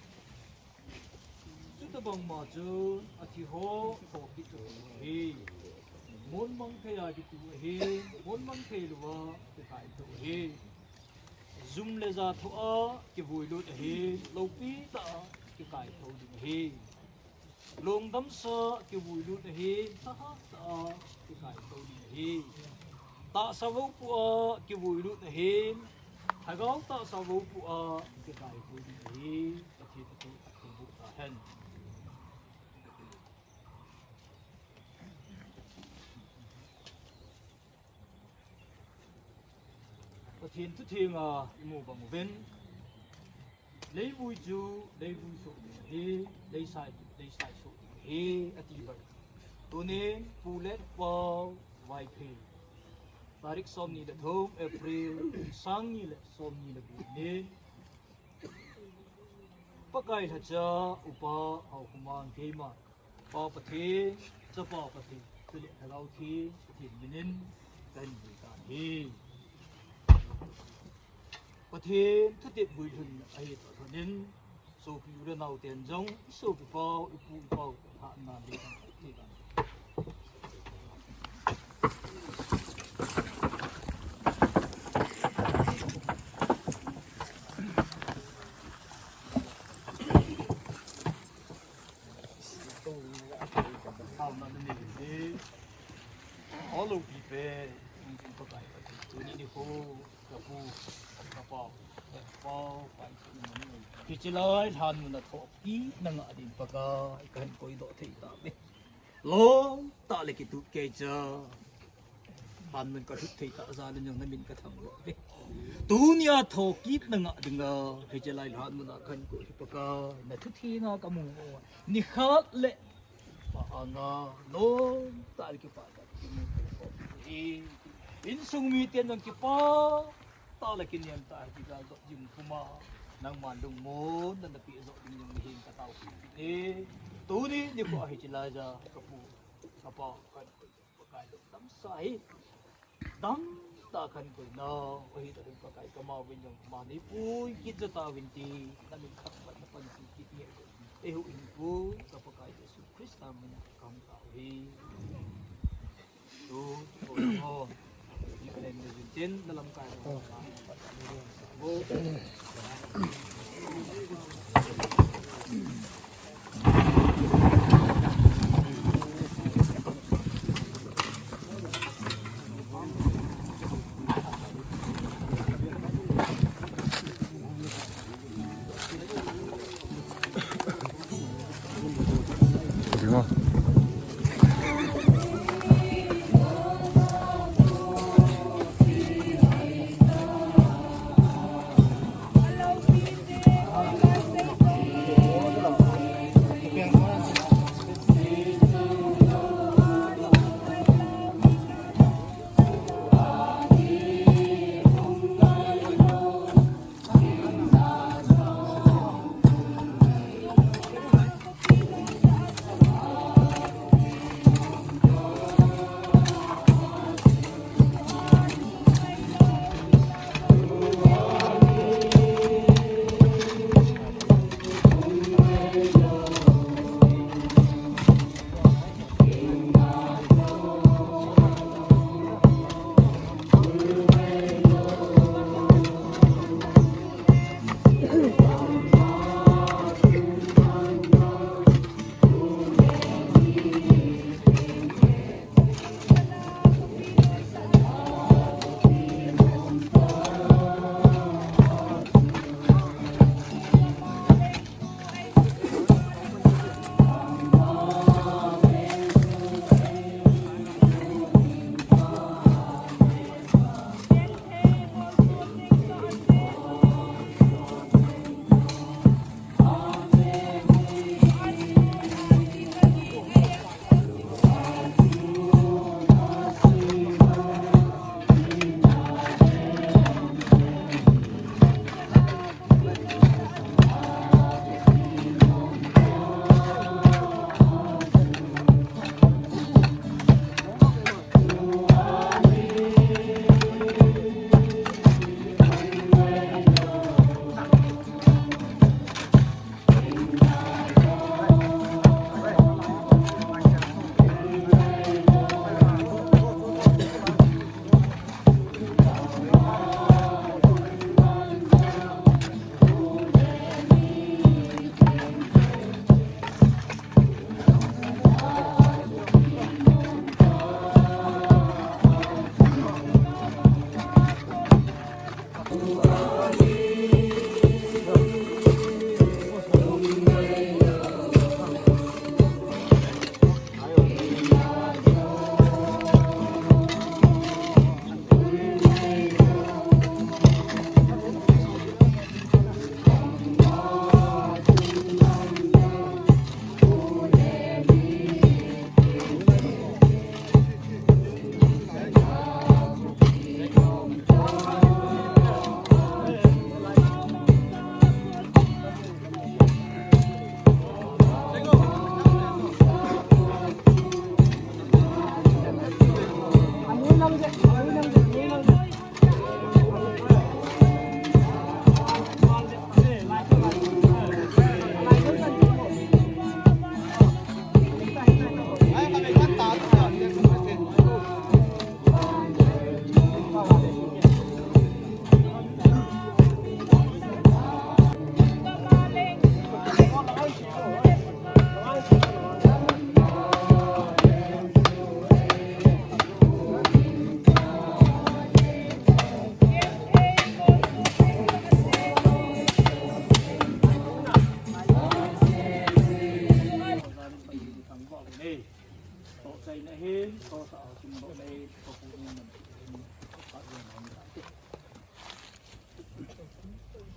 Chuti bang ma chun, athi ho, thokit u ahi. Mon mang thei a kitu ahi, mon mang thei lou a, kikai tu ahi. Zum le ja thoa, kivui lut ahi, lopi tah a, kikai tu ding ahi. Lungdam sa kivui lut ahi, thahat tah a kikai to ding ahi. Tahsa vo pu a kivui lut ahi, thagau tahsa vo pu a kikai to ding ahi. Pathen thu athilbu tahen. Pathen thu theng a imu bang uvin. Leivui chu, leivui soh ding ahi, leisai, leisai soh ding ahi, ati bang. Tunin, Pu le Pau, Vaiphei. Tarik som ni le thum, April, sang ni le som ni le gup ni. Pakai lhacha, Upa, Haokhuman, keima. Pa Pathen, Chapa Pathen, chule Lhagao Theng Pathen minin kahin bui tan ahi. Pathen thutep bui lhun ahi tah lhonin, sopi u le nao ten jong, isopi pau, ipu ipau, hatna le tan ahi. Hiche lai lhan mun a thokit na ngah ding Pakai kahin koidoh thei tauve. Lom tah le kitut kei cha. Lhan mun ka lhut thei tah jal in jong na min ka thangvah uve. Tunia thokit na ngah dinga, hiche lai lhan mun a kahin koi hi Pakai, na thu theng a ka mu. Nikhat le pa anga, lom tah le kipah tah le kimu. Insung miten jong kipah tah le kinem tah, hiti jal dot jing puma. Nangman lungmonna na peh joh ding jong nahin ka taopi e. Tuni nikho a hiche lai ja ka pu, ka pa, ka Pakai lungdam sa hi. Damtah kahin koi nau ahi tah in Pakai, kama uvin jong ama neipui kit jo tauvin ti, na min thangvah na panpi kit nge. Eiho hinpui ka Pakai Jesu Christa min a kahung tao hi. Tu, tu, tu. Ni ka leng le jin tin, na lamkai.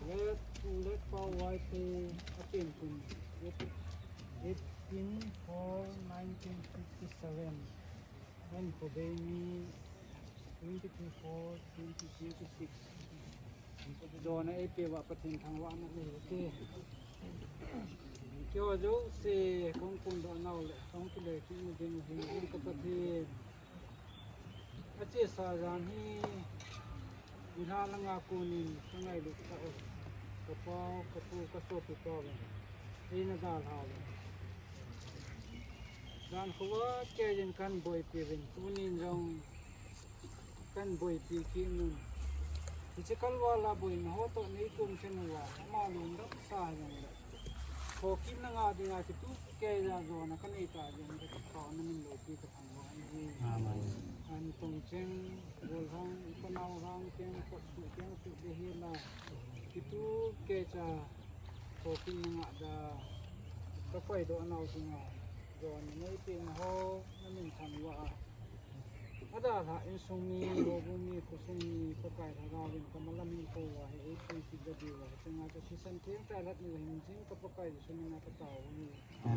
Let, let power wise, eh, apen kun, eighteen four nineteen fifty-seven. Ahin kho bei mi twenty twenty-four, twenty twenty-six. Jona eipeh uva Pathen thangvahna nei ute. Keiho jouse kong phongdoh nau le kong kile kit na ding u hi, ka Pathen. Achesa jan hi, nilhah langa konin ka ngailut tah u, ka pau, ka pu, ka sopi pau in eina dalha uvin. Jan khovah keiyin kahin boipi uvin, tunin jong kahin boipi kit un. Hiche kalval a boina ho toh nei kum chen uva, ama lungdam sa hijongle, thokitna nga dinga kitu keiya jona kanei tah jeh in ka kipana min loupi ka thangvah in ahi. Amen. Ahin tong cheng, gol hang, ipa nau hang, keng kot suh, keng suh ding hila, kitu keicha thokitna nga da, ka koidoh nau dinga jona neipeh na ho, na min thangvah a. Adalhah insung mi, houbung mi, khosung mi, Pakai Lhagao vin ka malam hinkho uva hi, eipui kit diu va, hiche nga ka thisan theng tah lhat ni va hin jing ka Pakai Jesu mina ka tao u ahi.